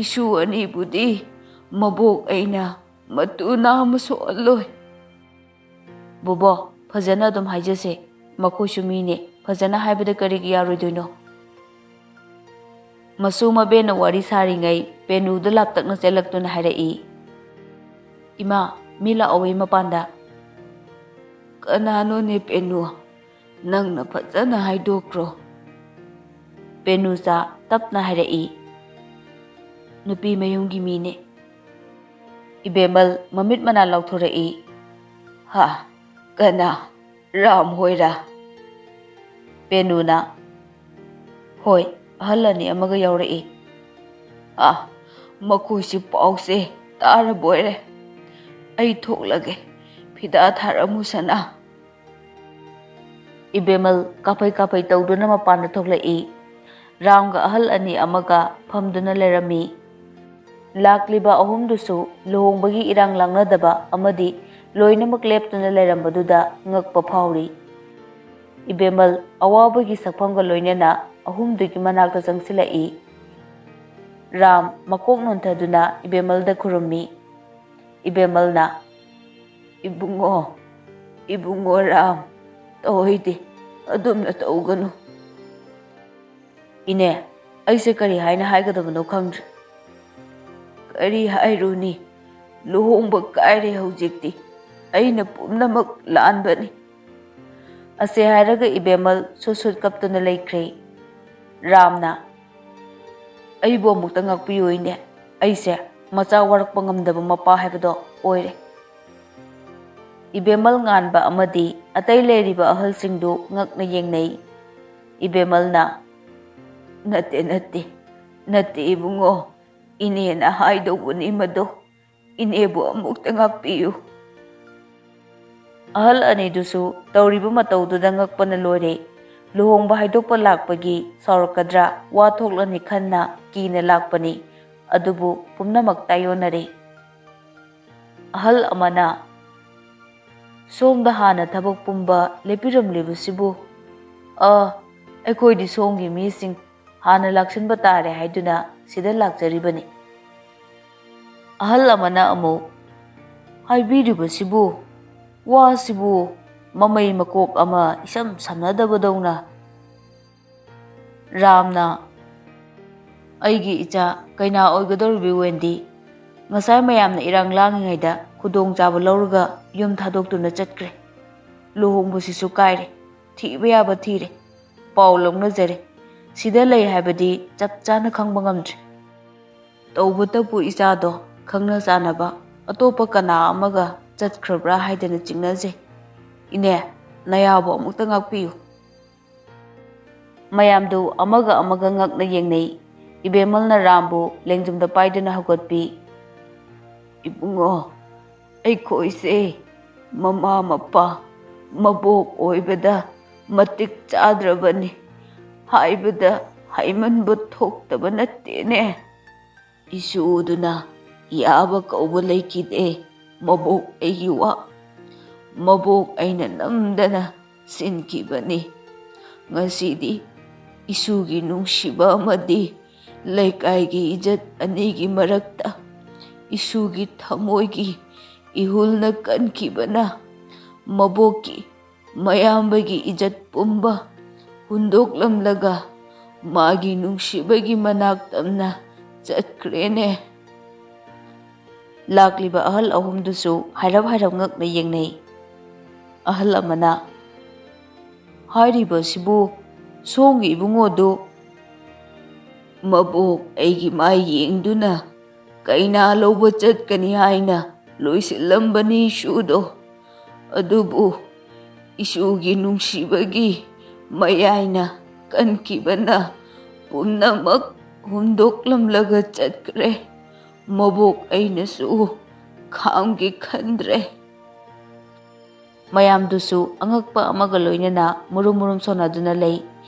ꯏꯁꯨ ꯑꯅꯤꯕꯨꯗꯤ "ꯃꯕꯣꯛ ꯑꯩꯅ ꯃꯇꯨ ꯅꯥ ꯑꯃ ꯁꯣꯛꯍꯜꯂꯣꯏ꯫" "ꯕꯣꯕꯣ, ꯐꯖꯅ ꯑꯗꯨꯝ ꯍꯥꯏꯖꯁꯦ, ꯃꯈꯣꯏꯁꯨ ꯃꯤꯅꯦ, ꯐꯖꯅ ꯍꯥꯏꯕꯗ ꯀꯔꯤꯒꯤ ꯌꯥꯔꯣꯏꯗꯣꯏꯅꯣ?" ꯃꯁꯨ ꯃꯕꯦꯟꯅ ꯋꯥꯔꯤ ꯁꯥꯔꯤꯉꯩ ꯄꯦꯅꯨꯗ ꯂꯥꯞꯇꯛꯅ ꯆꯦꯜꯂꯛꯇꯨꯅ ꯍꯥꯏꯔꯛꯏ, "ꯏꯃꯥ, ꯃꯤ ꯂꯥꯛꯍꯧꯋꯤ ꯃꯄꯥꯟꯗ꯫" "ꯀꯅꯥꯅꯣꯅꯦ ꯄꯦꯅꯨ? ꯅꯪꯅ ꯐꯖꯅ ꯍꯥꯏꯗꯣꯛꯈ꯭ꯔꯣ꯫" ꯄꯦꯅꯨꯆꯥ ꯇꯞꯅ ꯍꯥꯏꯔꯛꯏ, "ꯅꯨꯄꯤ ꯃꯌꯨꯝꯒꯤ ꯃꯤꯅꯦ꯫" ꯏꯕꯦꯝꯃꯜ ꯃꯃꯤꯠ ꯃꯅꯥ ꯂꯥꯎꯊꯣꯔꯛꯏ, "ꯍꯥ? ꯀꯅꯥ? ꯔꯥꯝ ꯍꯣꯏꯔꯥ?" ꯄꯦꯅꯨꯅ, "ꯍꯣꯏ, ꯑꯍꯜ ꯑꯅꯤ ꯑꯃꯒ ꯌꯥꯎꯔꯛꯏ꯫" "ꯑꯥ, ꯃꯈꯣꯏꯁꯤ ꯄꯥꯎꯁꯦ ꯇꯥꯔꯕꯣꯏꯔꯦ꯫ ꯑꯩ ꯊꯣꯛꯂꯒꯦ, ꯐꯤꯗꯥ ꯊꯥꯔꯝꯃꯨ ꯁꯅꯥ꯫" ꯏꯕꯦꯝꯃꯜ ꯀꯥꯐꯩ ꯀꯥꯐꯩ ꯇꯧꯗꯨꯅ ꯃꯄꯥꯟꯗ ꯊꯣꯛꯂꯛꯏ꯫ ꯔꯥꯝꯒ ꯑꯍꯜ ꯑꯅꯤ ꯑꯃꯒ ꯐꯝꯗꯨꯅ ꯂꯩꯔꯝꯃꯤ꯫ ꯂꯥꯛꯂꯤꯕ ꯑꯍꯨꯝꯗꯨꯁꯨ ꯂꯨꯍꯣꯡꯕꯒꯤ ꯏꯔꯥꯡ ꯂꯥꯡꯅꯗꯕ ꯑꯃꯗꯤ ꯂꯣꯏꯅꯃꯛ ꯂꯦꯞꯇꯨꯅ ꯂꯩꯔꯝꯕꯗꯨꯗ ꯉꯛꯄ ꯐꯥꯎꯔꯤ꯫ ꯏꯕꯦꯝꯃꯜ ꯑꯋꯥꯕꯒꯤ ꯁꯛꯐꯝꯒ ꯂꯣꯏꯅꯅ ꯑꯍꯨꯝꯗꯨꯒꯤ ꯃꯅꯥꯛꯇ ꯆꯪꯁꯤꯜꯂꯛꯏ꯫ ꯔꯥꯝ ꯃꯀꯣꯛ ꯅꯣꯟꯊꯗꯨꯅ ꯏꯕꯦꯝꯃꯜꯗ ꯈꯨꯔꯨꯝꯃꯤ꯫ ꯏꯕꯦꯝꯃꯜꯅ, "ꯏꯕꯨꯡꯉꯣ, ꯏꯕꯨꯡꯉꯣ ꯔꯥꯝ, ꯇꯧꯍꯩꯗꯦ, ꯑꯗꯨꯝꯅ ꯇꯧꯒꯅꯨ꯫" "ꯏꯅꯦ, ꯑꯩꯁꯦ ꯀꯔꯤ ꯍꯥꯏꯅ ꯍꯥꯏꯒꯗꯕꯅꯣ ꯈꯪꯗ꯭ꯔꯦ꯫" "ꯀꯔꯤ ꯍꯥꯏꯔꯨꯅꯤ? ꯂꯨꯍꯣꯡꯕ ꯀꯥꯏꯔꯦ ꯍꯧꯖꯤꯛꯇꯤ꯫ ꯑꯩꯅ ꯄꯨꯝꯅꯃꯛ ꯂꯥꯟꯕꯅꯤ꯫" ꯑꯁꯦ ꯍꯥꯏꯔꯒ ꯏꯕꯦꯝꯃꯜ ꯁꯨꯠ ꯁꯨꯠ ꯀꯞꯇꯨꯅ ꯂꯩꯈ꯭ꯔꯦ꯫ ꯔꯥꯝꯅ, "ꯑꯩꯕꯨ ꯑꯃꯨꯛꯇ ꯉꯥꯛꯄꯤꯌꯨ ꯏꯅꯦ꯫ ꯑꯩꯁꯦ ꯃꯆꯥ ꯋꯥꯔꯛꯄ ꯉꯝꯗꯕ ꯃꯄꯥ ꯍꯥꯏꯕꯗꯣ ꯑꯣꯏꯔꯦ꯫" ꯏꯕꯦꯝꯃꯜ ꯉꯥꯟꯕ ꯑꯃꯗꯤ ꯑꯇꯩ ꯂꯩꯔꯤꯕ ꯑꯍꯜꯁꯤꯡꯗꯨ ꯉꯛꯅ ꯌꯦꯡꯅꯩ꯫ ꯏꯕꯦꯝꯃꯜꯅ, "ꯅꯠꯇꯦ, ꯅꯠꯇꯦ, ꯅꯠꯇꯦ ꯏꯕꯨꯡꯉꯣ, ꯏꯅꯦꯅ ꯍꯥꯏꯗꯧꯕꯅꯤ ꯃꯗꯨ꯫ ꯏꯅꯦꯕꯨ ꯑꯃꯨꯛꯇ ꯉꯥꯛꯄꯤꯌꯨ꯫" ꯑꯍꯜ ꯑꯅꯤꯗꯨꯁꯨ ꯇꯧꯔꯤꯕ ꯃꯇꯧꯗꯨꯗ ꯉꯛꯄꯅ ꯂꯣꯏꯔꯦ꯫ ꯂꯨꯍꯣꯡꯕ ꯍꯥꯏꯗꯣꯛꯄ ꯂꯥꯛꯄꯒꯤ ꯁꯥꯎꯔꯛꯀꯗ꯭ꯔꯥ ꯋꯥ ꯊꯣꯛꯂꯅꯤ ꯈꯟꯅ ꯀꯤꯅ ꯂꯥꯛꯄꯅꯤ꯫ ꯑꯗꯨꯕꯨ ꯄꯨꯝꯅꯃꯛ ꯇꯥꯏꯑꯣꯟꯅꯔꯦ꯫ ꯑꯍꯜ ꯑꯃꯅ, "ꯁꯣꯝꯗ ꯍꯥꯟꯅ ꯊꯕꯛ ꯄꯨꯝꯕ ꯂꯦꯞꯄꯤꯔꯝꯂꯤꯕꯁꯤꯕꯨ?" "ꯑ, ꯑꯩꯈꯣꯏꯗꯤ ꯁꯣꯝꯒꯤ ꯃꯤꯁꯤꯡ ꯍꯥꯟꯅ ꯂꯥꯛꯁꯤꯟꯕ ꯇꯥꯔꯦ ꯍꯥꯏꯗꯨꯅ ꯁꯤꯗ ꯂꯥꯛꯆꯔꯤꯕꯅꯤ꯫" ꯑꯍꯜ ꯑꯃꯅ ꯑꯃꯨꯛ, "ꯍꯥꯏꯕꯤꯔꯤꯕꯁꯤꯕꯨ, ꯋꯥꯁꯤꯕꯨ ꯃꯃꯩ ꯃꯀꯣꯛ ꯑꯃ ꯏꯁꯝ ꯁꯝꯅꯗꯕꯗꯧꯅ?" ꯔꯥꯝꯅ, "ꯑꯩꯒꯤ ꯏꯆꯥ ꯀꯩꯅꯥ ꯑꯣꯏꯒꯗꯧꯔꯤꯕꯤ ꯋꯦꯟꯗꯤ ꯉꯁꯥꯏ ꯃꯌꯥꯝꯅ ꯏꯔꯥꯡ ꯂꯥꯡꯉꯤꯉꯩꯗ ꯈꯨꯗꯣꯡꯆꯥꯕ ꯂꯧꯔꯒ ꯌꯨꯝ ꯊꯥꯗꯣꯛꯇꯨꯅ ꯆꯠꯈ꯭ꯔꯦ꯫ ꯂꯨꯍꯣꯡꯕꯁꯤꯁꯨ ꯀꯥꯏꯔꯦ꯫ ꯊꯤꯕ ꯌꯥꯕ ꯊꯤꯔꯦ꯫ ꯄꯥꯎ ꯂꯧꯅꯖꯔꯦ꯫ ꯁꯤꯗ ꯂꯩ ꯍꯥꯏꯕꯗꯤ ꯆꯞ ꯆꯥꯅ ꯈꯪꯕ ꯉꯝꯗ꯭ꯔꯦ꯫ ꯇꯧꯕꯇꯕꯨ ꯏꯆꯥꯗꯣ ꯈꯪꯅ ꯆꯥꯟꯅꯕ ꯑꯇꯣꯞꯄ ꯀꯅꯥ ꯑꯃꯒ ꯆꯠꯈ꯭ꯔꯕ꯭ꯔꯥ ꯍꯥꯏꯗꯅ ꯆꯤꯡꯅꯖꯩ꯫ ꯏꯅꯦ, ꯅꯌꯥꯕꯨ ꯑꯃꯨꯛꯇ ꯉꯥꯛꯄꯤꯌꯨ꯫" ꯃꯌꯥꯝꯗꯨ ꯑꯃꯒ ꯑꯃꯒ ꯉꯛꯅ ꯌꯦꯡꯅꯩ꯫ ꯏꯕꯦꯝꯃꯜꯅ ꯔꯥꯝꯕꯨ ꯂꯦꯡꯖꯨꯝꯗ ꯄꯥꯏꯗꯨꯅ ꯍꯧꯒꯠꯄꯤ꯫ "ꯏꯕꯨꯡꯉꯣ, ꯑꯩꯈꯣꯏꯁꯦ ꯃꯃꯥ ꯃꯄꯥ ꯃꯕꯣꯛ ꯑꯣꯏꯕꯗ ꯃꯇꯤꯛ ꯆꯥꯗ꯭ꯔꯕꯅꯤ꯫ ꯍꯥꯏꯕꯗ ꯍꯥꯏꯃꯟꯕ ꯊꯣꯛꯇꯕ ꯅꯠꯇꯦꯅꯦ꯫" ꯏꯁꯨꯗꯨꯅ ꯌꯥꯕ ꯀꯧꯕ ꯂꯩꯈꯤꯗꯦ꯫ ꯃꯕꯣꯛ ꯑꯩꯒꯤ ꯋꯥ, ꯃꯕꯣꯛ ꯑꯩꯅ ꯅꯝꯗꯅ ꯁꯤꯟꯈꯤꯕꯅꯤ꯫ ꯉꯁꯤꯗꯤ ꯏꯁꯨꯒꯤ ꯅꯨꯡꯁꯤꯕ ꯑꯃꯗꯤ ꯂꯩꯀꯥꯏꯒꯤ ꯏꯖꯠ ꯑꯅꯤꯒꯤ ꯃꯔꯛꯇ ꯏꯁꯨꯒꯤ ꯊꯃꯣꯏꯒꯤ ꯏꯍꯨꯜꯅ ꯀꯟꯈꯤꯕꯅ ꯃꯕꯣꯛꯀꯤ ꯃꯌꯥꯝꯕꯒꯤ ꯏꯖꯠ ꯄꯨꯝꯕ ꯍꯨꯟꯗꯣꯛꯂꯝꯂꯒ ꯃꯥꯒꯤ ꯅꯨꯡꯁꯤꯕꯒꯤ ꯃꯅꯥꯛ ꯇꯝꯅ ꯆꯠꯈ꯭ꯔꯦꯅꯦ꯫ ꯂꯥꯛꯂꯤꯕ ꯑꯍꯜ ꯑꯍꯨꯝꯗꯨꯁꯨ ꯍꯥꯏꯔꯞ ꯍꯥꯏꯔꯞ ꯉꯛꯅ ꯌꯦꯡꯅꯩ꯫ ꯑꯍꯜ ꯑꯃꯅ, "ꯍꯥꯏꯔꯤꯕꯁꯤꯕꯨ ꯁꯣꯝꯒꯤ ꯏꯕꯨꯡꯉꯣꯗꯨ ꯃꯕꯣꯛ ꯑꯩꯒꯤ ꯃꯥꯏ ꯌꯦꯡꯗꯨꯅ ꯀꯩꯅꯥ ꯂꯧꯕ ꯆꯠꯀꯅꯤ ꯍꯥꯏꯅ ꯂꯣꯏꯁꯤꯜꯂꯝꯕꯅꯤ ꯏꯁꯨꯗꯣ꯫ ꯑꯗꯨꯕꯨ ꯏꯁꯨꯒꯤ ꯅꯨꯡꯁꯤꯕꯒꯤ ꯃꯌꯥꯏꯅ ꯀꯟꯈꯤꯕꯅ ꯄꯨꯝꯅꯃꯛ ꯍꯨꯟꯗꯣꯛꯂꯝꯂꯒ ꯆꯠꯈ꯭ꯔꯦ꯫ ꯃꯕꯣꯛ ꯑꯩꯅꯁꯨ ꯈꯥꯝꯒꯦ ꯈꯟꯗ꯭ꯔꯦ꯫" ꯃꯌꯥꯝꯗꯨꯁꯨ ꯑꯉꯛꯄ ꯑꯃꯒ ꯂꯣꯏꯅꯅ ꯃꯨꯔꯨꯝ ꯃꯨꯔꯨꯝ ꯁꯣꯟꯅꯗꯨꯅ ꯂꯩ꯫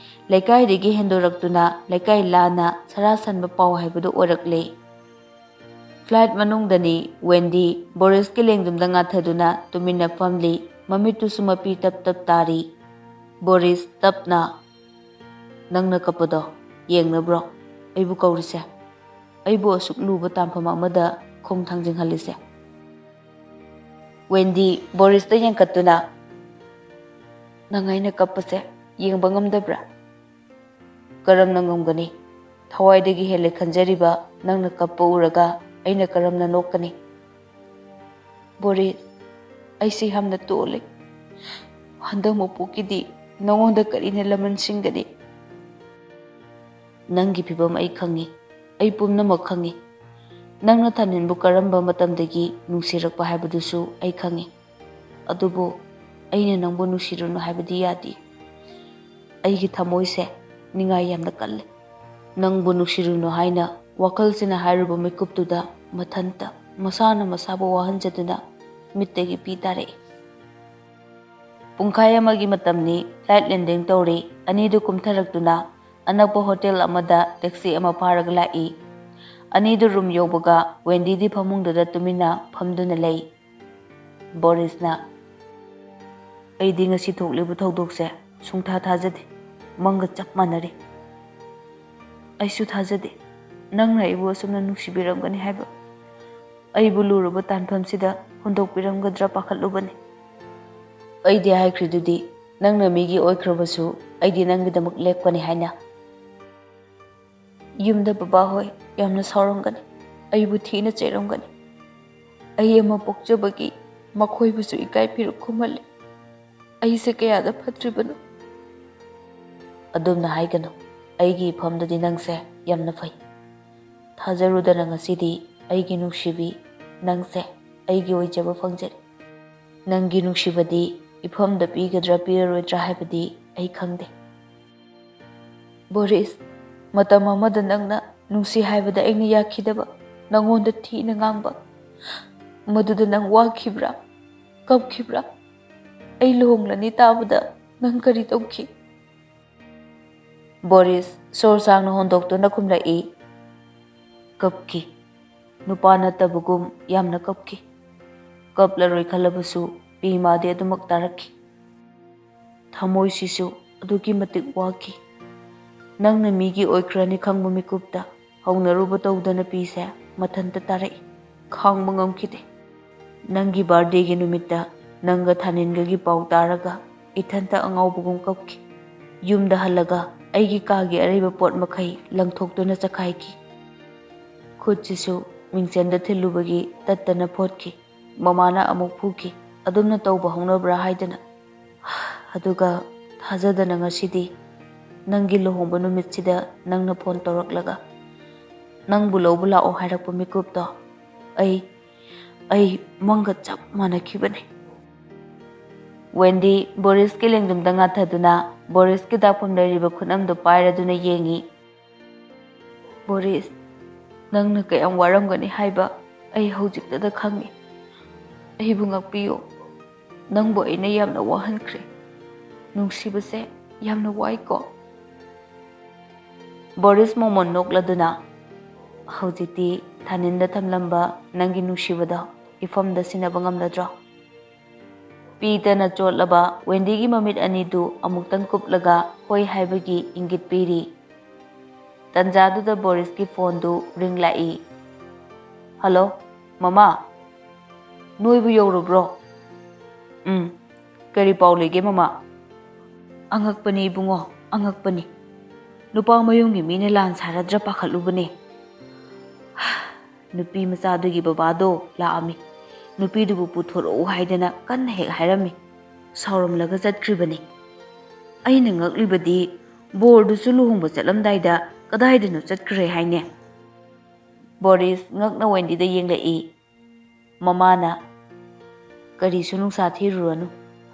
ꯂꯩꯀꯥꯏꯗꯒꯤ ꯍꯦꯟꯗꯣꯔꯛꯇꯨꯅ ꯂꯩꯀꯥꯏ ꯂꯥꯟꯅ ꯁꯔꯥ ꯁꯟꯕ ꯄꯥꯎ ꯍꯥꯏꯕꯗꯨ ꯑꯣꯏꯔꯛꯂꯦ꯫ Flight ꯃꯅꯨꯡꯗꯅꯤ ꯋꯦꯟꯗꯤ ꯕꯣꯔꯤꯁꯀꯤ ꯂꯦꯡꯖꯨꯝꯗ ꯉꯥꯊꯗꯨꯅ ꯇꯨꯃꯤꯟꯅ ꯐꯝꯂꯤ, ꯃꯃꯤꯠꯇꯨꯁꯨ ꯃꯄꯤ ꯇꯞ ꯇꯞ ꯇꯥꯔꯤ꯫ ꯕꯣꯔꯤꯁ ꯇꯞꯅ, "ꯅꯪꯅ ꯀꯞꯄꯗꯣ ꯌꯦꯡꯅꯕ꯭ꯔꯣ ꯑꯩꯕꯨ ꯀꯧꯔꯤꯁꯦ? ꯑꯩꯕꯨ ꯑꯁꯨꯛ ꯂꯨꯕ ꯇꯥꯟꯐꯝ ꯑꯃꯗ ꯈꯣꯡ ꯊꯥꯡꯖꯤꯡꯍꯜꯂꯤꯁꯦ꯫ ꯋꯦꯟꯗꯤ ꯕꯣꯔꯤꯁꯇ ꯌꯦꯡꯈꯠꯇꯨꯅ, "ꯅꯪ ꯑꯩꯅ ꯀꯞꯄꯁꯦ ꯌꯦꯡꯕ ꯉꯝꯗꯕ꯭ꯔꯥ? ꯀꯔꯝꯅ ꯉꯝꯒꯅꯤ? ꯊꯋꯥꯏꯗꯒꯤ ꯍꯦꯜꯂꯦ ꯈꯟꯖꯔꯤꯕ ꯅꯪꯅ ꯀꯞꯄ ꯎꯔꯒ ꯑꯩꯅ ꯀꯔꯝꯅ ꯅꯣꯛꯀꯅꯤ?" "ꯕꯣꯔꯤꯁ, ꯑꯩꯁꯦ ꯌꯥꯝꯅ ꯇꯣꯜꯂꯤ꯫ ꯍꯟꯗꯛ ꯃꯄꯣꯛꯀꯤꯗꯤ ꯅꯉꯣꯟꯗ ꯀꯔꯤꯅ ꯂꯃꯟ ꯁꯤꯡꯒꯅꯤ? ꯅꯪꯒꯤ ꯐꯤꯕꯝ ꯑꯩ ꯈꯪꯉꯤ, ꯑꯩ ꯄꯨꯝꯅꯃꯛ ꯈꯪꯉꯤ꯫ ꯅꯪꯅ ꯊꯥꯅꯤꯟꯕꯨ ꯀꯔꯝꯕ ꯃꯇꯝꯗꯒꯤ ꯅꯨꯡꯁꯤꯔꯛꯄ ꯍꯥꯏꯕꯗꯨꯁꯨ ꯑꯩ ꯈꯪꯉꯤ꯫ ꯑꯗꯨꯕꯨ ꯑꯩꯅ ꯅꯪꯕꯨ ꯅꯨꯡꯁꯤꯔꯨꯅꯨ ꯍꯥꯏꯕꯗꯤ ꯌꯥꯗꯦ꯫ ꯑꯩꯒꯤ ꯊꯃꯣꯏꯁꯦ ꯅꯤꯡꯉꯥꯏ ꯌꯥꯝꯅ ꯀꯜꯂꯤ꯫ ꯅꯪꯕꯨ ꯅꯨꯡꯁꯤꯔꯨꯅꯨ ꯍꯥꯏꯅ ꯋꯥꯈꯜꯁꯤꯅ ꯍꯥꯏꯔꯨꯕ ꯃꯤꯀꯨꯞꯇꯨꯗ ꯃꯊꯟꯇ ꯃꯁꯥꯅ ꯃꯁꯥꯕꯨ ꯋꯥꯍꯟꯖꯗꯨꯅ ꯃꯤꯠꯇꯒꯤ ꯄꯤ ꯇꯥꯔꯛꯏ꯫ ꯄꯨꯡꯈꯥꯏ ꯑꯃꯒꯤ ꯃꯇꯝꯅꯤ꯫ Flight landing ꯇꯧꯔꯤ꯫ ꯑꯅꯤꯗꯨ ꯀꯨꯝꯊꯔꯛꯇꯨꯅ ꯑꯅꯛꯄ ꯍꯣꯇꯦꯜ ꯑꯃꯗ ꯇꯦꯛꯁꯤ ꯑꯃ ꯐꯥꯔꯒ ꯂꯥꯛꯏ꯫ ꯑꯅꯤꯗꯨ ꯔꯨꯝ ꯌꯧꯕꯒ ꯋꯦꯟꯗꯤꯗꯤ ꯐꯃꯨꯡꯗꯨꯗ ꯇꯨꯃꯤꯟꯅ ꯐꯝꯗꯨꯅ ꯂꯩ꯫ ꯕꯣꯔꯤꯁꯅ, "ꯑꯩꯗꯤ ꯉꯁꯤ ꯊꯣꯛꯂꯤꯕ ꯊꯧꯗꯣꯛꯁꯦ ꯁꯨꯡꯊꯥ ꯊꯥꯖꯗꯦ꯫ ꯃꯪꯒ ꯆꯞ ꯃꯥꯟꯅꯔꯤ꯫ ꯑꯩꯁꯨ ꯊꯥꯖꯗꯦ ꯅꯪꯅ ꯑꯩꯕꯨ ꯑꯁꯨꯝꯅ ꯅꯨꯡꯁꯤꯕꯤꯔꯝꯒꯅꯤ ꯍꯥꯏꯕ꯫ ꯑꯩꯕꯨ ꯂꯨꯔꯕ ꯇꯥꯟꯐꯝꯁꯤꯗ ꯍꯨꯟꯗꯣꯛꯄꯤꯔꯝꯒꯗ꯭ꯔꯥ ꯄꯥꯈꯠꯂꯨꯕꯅꯤ꯫ ꯑꯩꯗꯤ ꯍꯥꯏꯈ꯭ꯔꯤꯗꯨꯗꯤ, ꯅꯪꯅ ꯃꯤꯒꯤ ꯑꯣꯏꯈ꯭ꯔꯕꯁꯨ ꯑꯩꯗꯤ ꯅꯪꯒꯤꯗꯃꯛ ꯂꯦꯞꯀꯅꯤ ꯍꯥꯏꯅ꯫ ꯌꯨꯝꯗ ꯕꯕꯥ ꯍꯣꯏ ꯌꯥꯝꯅ ꯁꯥꯎꯔꯝꯒꯅꯤ, ꯑꯩꯕꯨ ꯊꯤꯅ ꯆꯩꯔꯝꯒꯅꯤ꯫ ꯑꯩ ꯑꯃ ꯄꯣꯛꯆꯕꯒꯤ ꯃꯈꯣꯏꯕꯨꯁꯨ ꯏꯀꯥꯏ ꯐꯤꯔꯨꯛ ꯈꯨꯝꯍꯜꯂꯤ꯫ ꯑꯩꯁꯦ ꯀꯌꯥꯗ ꯐꯠꯇ꯭ꯔꯤꯕꯅꯣ!" "ꯑꯗꯨꯝꯅ ꯍꯥꯏꯒꯅꯨ꯫ ꯑꯩꯒꯤ ꯏꯐꯝꯗꯗꯤ ꯅꯪꯁꯦ ꯌꯥꯝꯅ ꯐꯩ꯫ ꯊꯥꯖꯔꯨꯗꯅ ꯉꯁꯤꯗꯤ ꯑꯩꯒꯤ ꯅꯨꯡꯁꯤꯕꯤ, ꯅꯪꯁꯦ ꯑꯩꯒꯤ ꯑꯣꯏꯖꯕ ꯐꯪꯖꯔꯦ꯫ ꯅꯪꯒꯤ ꯅꯨꯡꯁꯤꯕꯗꯤ ꯏꯐꯝꯗ ꯄꯤꯒꯗ꯭ꯔꯥ ꯄꯤꯔꯔꯣꯏꯗ꯭ꯔꯥ ꯍꯥꯏꯕꯗꯤ ꯑꯩ ꯈꯪꯗꯦ꯫ ꯕꯣꯔꯤꯁ, ꯃꯇꯝ ꯑꯃꯗ ꯅꯪꯅ ꯅꯨꯡꯁꯤ ꯍꯥꯏꯕꯗ ꯑꯩꯅ ꯌꯥꯈꯤꯗꯕ, ꯅꯉꯣꯟꯗ ꯊꯤꯅ ꯉꯥꯡꯕ, ꯃꯗꯨꯗ ꯅꯪ ꯋꯥꯈꯤꯕ꯭ꯔꯥ? ꯀꯞꯈꯤꯕ꯭ꯔꯥ? ꯑꯩ ꯂꯨꯍꯣꯡꯂꯅꯤ ꯇꯥꯕꯗ ꯅꯪ ꯀꯔꯤ ꯇꯧꯈꯤ?" ꯕꯣꯔꯤꯁ ꯁꯣꯔ ꯁꯥꯡꯅ ꯍꯣꯟꯗꯣꯛꯇꯨꯅ ꯈꯨꯝꯂꯛꯏ, "ꯀꯞꯈꯤ꯫ ꯅꯨꯄꯥ ꯅꯠꯇꯕꯒꯨꯝ ꯌꯥꯝꯅ ꯀꯞꯈꯤ꯫ ꯀꯞꯂꯔꯣꯏ ꯈꯜꯂꯕꯁꯨ ꯄꯤ ꯃꯥꯗꯤ ꯑꯗꯨꯃꯛ ꯇꯥꯔꯛꯈꯤ꯫ ꯊꯃꯣꯏꯁꯤꯁꯨ ꯑꯗꯨꯛꯀꯤ ꯃꯇꯤꯛ ꯋꯥꯈꯤ꯫ ꯅꯪꯅ ꯃꯤꯒꯤ ꯑꯣꯏꯈ꯭ꯔꯅꯤ ꯈꯪꯕ ꯃꯤꯀꯨꯞꯇ ꯍꯧꯅꯔꯨꯕ ꯇꯧꯗꯅ ꯄꯤꯁꯦ ꯃꯊꯟꯇ ꯇꯥꯔꯛꯏ꯫ ꯈꯥꯡꯕ ꯉꯝꯈꯤꯗꯦ꯫ ꯅꯪꯒꯤ ꯕꯥꯔꯗꯦꯒꯤ ꯅꯨꯃꯤꯠꯇ ꯅꯪꯒ ꯊꯥꯅꯤꯟꯒꯒꯤ ꯄꯥꯎ ꯇꯥꯔꯒ ꯏꯊꯟꯇ ꯑꯉꯥꯎꯕꯒꯨꯝ ꯀꯞꯈꯤ꯫ ꯌꯨꯝꯗ ꯍꯜꯂꯒ ꯑꯩꯒꯤ ꯀꯥꯒꯤ ꯑꯔꯩꯕ ꯄꯣꯠ ꯃꯈꯩ ꯂꯪꯊꯣꯛꯇꯨꯅ ꯆꯈꯥꯏꯈꯤ꯫ ꯈꯨꯠꯁꯤꯁꯨ ꯃꯤꯡꯁꯦꯜꯗ ꯊꯤꯜꯂꯨꯕꯒꯤ ꯇꯠꯇꯅ ꯐꯣꯠꯈꯤ꯫ ꯃꯃꯥꯅ ꯑꯃꯨꯛ ꯐꯨꯈꯤ꯫ "ꯑꯗꯨꯝꯅ ꯇꯧꯕ ꯍꯧꯅꯕ꯭ꯔꯥ?" ꯍꯥꯏꯗꯅ꯫ ꯑꯗꯨꯒ ꯊꯥꯖꯗꯅ ꯉꯁꯤꯗꯤ ꯅꯪꯒꯤ ꯂꯨꯍꯣꯡꯕ ꯅꯨꯃꯤꯠꯁꯤꯗ ꯅꯪꯅ ꯐꯣꯟ ꯇꯧꯔꯛꯂꯒ ꯅꯪꯕꯨ ꯂꯧꯕ ꯂꯥꯛꯑꯣ ꯍꯥꯏꯔꯛꯄ ꯃꯤꯀꯨꯞꯇꯣ ꯑꯩ, ꯑꯩ ꯃꯪꯒ ꯆꯞ ꯃꯥꯟꯅꯈꯤꯕꯅꯤ꯫ ꯋꯦꯟꯗꯤ ꯕꯣꯔꯤꯁꯀꯤ ꯂꯦꯡꯖꯨꯝꯗ ꯉꯥꯊꯗꯨꯅ ꯕꯣꯔꯤꯁꯀꯤ ꯗꯥꯛꯐꯝ ꯂꯩꯔꯤꯕ ꯈꯨꯠꯅꯝꯗꯨ ꯄꯥꯏꯔꯗꯨꯅ ꯌꯦꯡꯉꯤ꯫ "ꯕꯣꯔꯤꯁ, ꯅꯪꯅ ꯀꯌꯥꯝ ꯋꯥꯔꯝꯒꯅꯤ ꯍꯥꯏꯕ ꯑꯩ ꯍꯧꯖꯤꯛꯇꯗ ꯈꯪꯉꯤ꯫ ꯑꯩꯕꯨ ꯉꯥꯛꯄꯤꯌꯨ꯫ ꯅꯪꯕꯨ ꯑꯩꯅ ꯌꯥꯝꯅ ꯋꯥꯍꯟꯈ꯭ꯔꯦ꯫ ꯅꯨꯡꯁꯤꯕꯁꯦ ꯌꯥꯝꯅ ꯋꯥꯏꯀꯣ?" ꯕꯣꯔꯤꯁ ꯃꯣꯃꯣꯟ ꯅꯣꯛꯂꯗꯨꯅ, "ꯍꯧꯖꯤꯛꯇꯤ ꯊꯥꯅꯤꯟꯗ ꯊꯝꯂꯝꯕ ꯅꯪꯒꯤ ꯅꯨꯡꯁꯤꯕꯗꯣ ꯏꯐꯝꯗ ꯁꯤꯟꯅꯕ ꯉꯝꯂꯗ꯭ꯔꯣ?" ꯄꯤꯇꯅ ꯆꯣꯠꯂꯕ ꯋꯦꯟꯗꯤꯒꯤ ꯃꯃꯤꯠ ꯑꯅꯤꯗꯨ ꯑꯃꯨꯛꯇꯪ ꯀꯨꯞꯂꯒ ꯍꯣꯏ ꯍꯥꯏꯕꯒꯤ ꯏꯪꯒꯤꯠ ꯄꯤꯔꯤ꯫ ꯇꯟꯖꯥꯗꯨꯗ ꯕꯣꯔꯤꯁꯀꯤ ꯐꯣꯟꯗꯨ ꯔꯤꯡ ꯂꯥꯛꯏ꯫ "ꯍꯜꯂꯣ, ꯃꯃꯥ꯫ ꯅꯣꯏꯕꯨ ꯌꯧꯔꯕ꯭ꯔꯣ?" "ꯎꯝ꯫ ꯀꯔꯤ ꯄꯥꯎ ꯂꯩꯒꯦ, ꯃꯃꯥ?" "ꯑꯉꯛꯄꯅꯤ ꯏꯕꯨꯡꯉꯣ, ꯑꯉꯛꯄꯅꯤ꯫ ꯅꯨꯄꯥ ꯃꯌꯨꯝꯒꯤ ꯃꯤꯅ ꯂꯥꯟ ꯁꯥꯔꯗ꯭ꯔꯥ ꯄꯥꯈꯠꯂꯨꯕꯅꯦ꯫ ꯅꯨꯄꯤ ꯃꯆꯥꯗꯨꯒꯤ ꯕꯕꯥꯗꯣ ꯂꯥꯛꯑꯝꯃꯤ꯫ ꯅꯨꯄꯤꯗꯨꯕꯨ ꯄꯨꯊꯣꯔꯛꯎ ꯍꯥꯏꯗꯅ ꯀꯟꯅ ꯍꯦꯛ ꯍꯥꯏꯔꯝꯃꯤ꯫ ꯁꯥꯎꯔꯝꯂꯒ ꯆꯠꯈ꯭ꯔꯤꯕꯅꯤ꯫ ꯑꯩꯅ ꯉꯛꯂꯤꯕꯗꯤ ꯕꯣꯔꯗꯨꯁꯨ ꯂꯨꯍꯣꯡꯕ ꯆꯠꯂꯝꯗꯥꯏꯗ ꯀꯗꯥꯏꯗꯅꯣ ꯆꯠꯈ꯭ꯔꯦ ꯍꯥꯏꯅꯦ?" ꯕꯣꯔꯤꯁ ꯉꯛꯅ ꯋꯦꯟꯗꯤꯗ ꯌꯦꯡꯂꯛꯏ꯫ ꯃꯃꯥꯅ, "ꯀꯔꯤꯁꯨ ꯅꯨꯡꯁꯥ ꯊꯤꯔꯨꯔꯅꯨ꯫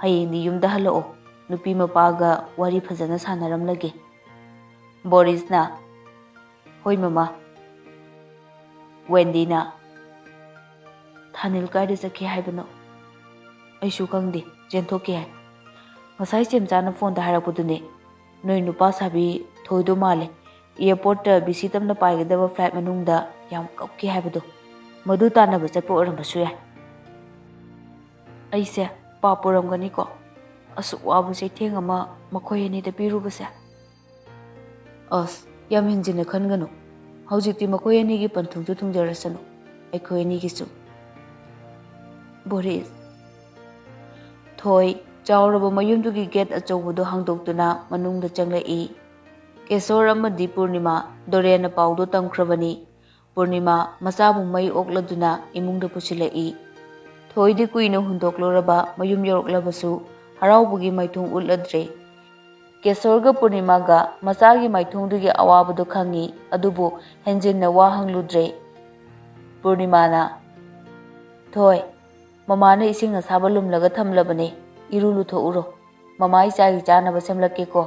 ꯍꯌꯦꯡꯗꯤ ꯌꯨꯝꯗ ꯍꯜꯂꯛꯑꯣ꯫ ꯅꯨꯄꯤ ꯃꯄꯥꯒ ꯋꯥꯔꯤ ꯐꯖꯅ ꯁꯥꯟꯅꯔꯝꯂꯒꯦ꯫" ꯕꯣꯔꯤꯁꯅ, "ꯍꯣꯏ, ꯃꯃꯥ꯫" ꯋꯦꯟꯗꯤꯅ, "ꯊꯥꯅꯤꯜ ꯀꯥꯏꯗ ꯆꯠꯈꯤ ꯍꯥꯏꯕꯅꯣ?" "ꯑꯩꯁꯨ ꯈꯪꯗꯦ, ꯆꯦꯟꯊꯣꯛꯈꯤ ꯍꯥꯏ꯫ ꯉꯁꯥꯏ ꯆꯦꯝꯆꯥꯅ ꯐꯣꯟꯗ ꯍꯥꯏꯔꯛꯄꯗꯨꯅꯦ꯫ ꯅꯣꯏ ꯅꯨꯄꯥ ꯁꯥꯕꯤ ꯊꯣꯏꯗꯣ ꯃꯥꯜꯂꯦ꯫ ꯑꯦꯌꯔꯄꯣꯔꯠꯇ ꯕꯤ ꯁꯤ ꯇꯝꯅ ꯄꯥꯏꯒꯗꯕ ꯐ꯭ꯂꯥꯏꯠ ꯃꯅꯨꯡꯗ ꯌꯥꯝ ꯀꯞꯈꯤ ꯍꯥꯏꯕꯗꯣ꯫ ꯃꯗꯨ ꯇꯥꯟꯅꯕ ꯆꯠꯄ ꯑꯣꯏꯔꯝꯕꯁꯨ ꯌꯥꯏ꯫" "ꯑꯩꯁꯦ ꯄꯥꯞ ꯄꯨꯔꯝꯒꯅꯤꯀꯣ, ꯑꯁꯨꯛ ꯋꯥꯕ ꯆꯩꯊꯦꯡ ꯑꯃ ꯃꯈꯣꯏ ꯑꯅꯤꯗ ꯄꯤꯔꯨꯕꯁꯦ?" "ꯑꯁ, ꯌꯥꯝ ꯍꯦꯟꯖꯤꯟꯅ ꯈꯟꯒꯅꯨ꯫ ꯍꯧꯖꯤꯛꯇꯤ ꯃꯈꯣꯏ ꯑꯅꯤꯒꯤ ꯄꯟꯊꯨꯡꯁꯨ ꯊꯨꯡꯖꯔꯁꯅꯨ꯫ ꯑꯩꯈꯣꯏ ꯑꯅꯤꯒꯤꯁꯨ꯫ ꯕꯣꯔꯤꯁ꯫ ꯊꯣꯏ ꯆꯥꯎꯔꯕ ꯃꯌꯨꯝꯗꯨꯒꯤ ꯒꯦꯠ ꯑꯆꯧꯕꯗꯨ ꯍꯥꯡꯗꯣꯛꯇꯨꯅ ꯃꯅꯨꯡꯗ ꯆꯪꯂꯛꯏ꯫ ꯀꯦꯁꯣꯔ ꯑꯃꯗꯤ ꯄꯨꯔꯅꯤꯃꯥ ꯗꯣꯔꯦꯟꯅ ꯄꯥꯎꯗꯨ ꯇꯝꯈ꯭ꯔꯕꯅꯤ꯫ ꯄꯨꯔꯅꯤꯃꯥ ꯃꯆꯥꯕꯨ ꯃꯩ ꯑꯣꯛꯂꯗꯨꯅ ꯏꯃꯨꯡꯗ ꯄꯨꯁꯤꯜꯂꯛꯏ꯫ ꯊꯣꯏꯗꯤ ꯀꯨꯏꯅ ꯍꯨꯟꯗꯣꯛꯂꯨꯔꯕ ꯃꯌꯨꯝ ꯌꯧꯔꯛꯂꯕꯁꯨ ꯍꯔꯥꯎꯕꯒꯤ ꯃꯥꯏꯊꯣꯡ ꯎꯠꯂꯗ꯭ꯔꯦ꯫ ꯀꯦꯁꯣꯔꯒ ꯄꯨꯔꯅꯤꯃꯥꯒ ꯃꯆꯥꯒꯤ ꯃꯥꯏꯊꯣꯡꯗꯨꯒꯤ ꯑꯋꯥꯕꯗꯨ ꯈꯪꯏ, ꯑꯗꯨꯕꯨ ꯍꯦꯟꯖꯤꯟꯅ ꯋꯥ ꯍꯪꯂꯨꯗ꯭ꯔꯦ꯫ ꯄꯨꯔꯅꯤꯃꯥꯅ, "ꯊꯣꯏ, ꯃꯃꯥꯅ ꯏꯁꯤꯡ ꯑꯁꯥꯕ ꯂꯨꯝꯂꯒ ꯊꯝꯂꯕꯅꯦ, ꯏꯔꯨ ꯂꯨꯊꯣꯛꯎꯔꯣ꯫ ꯃꯃꯥ ꯏꯆꯥꯒꯤ ꯆꯥꯅꯕ ꯁꯦꯝꯂꯛꯀꯦꯀꯣ꯫"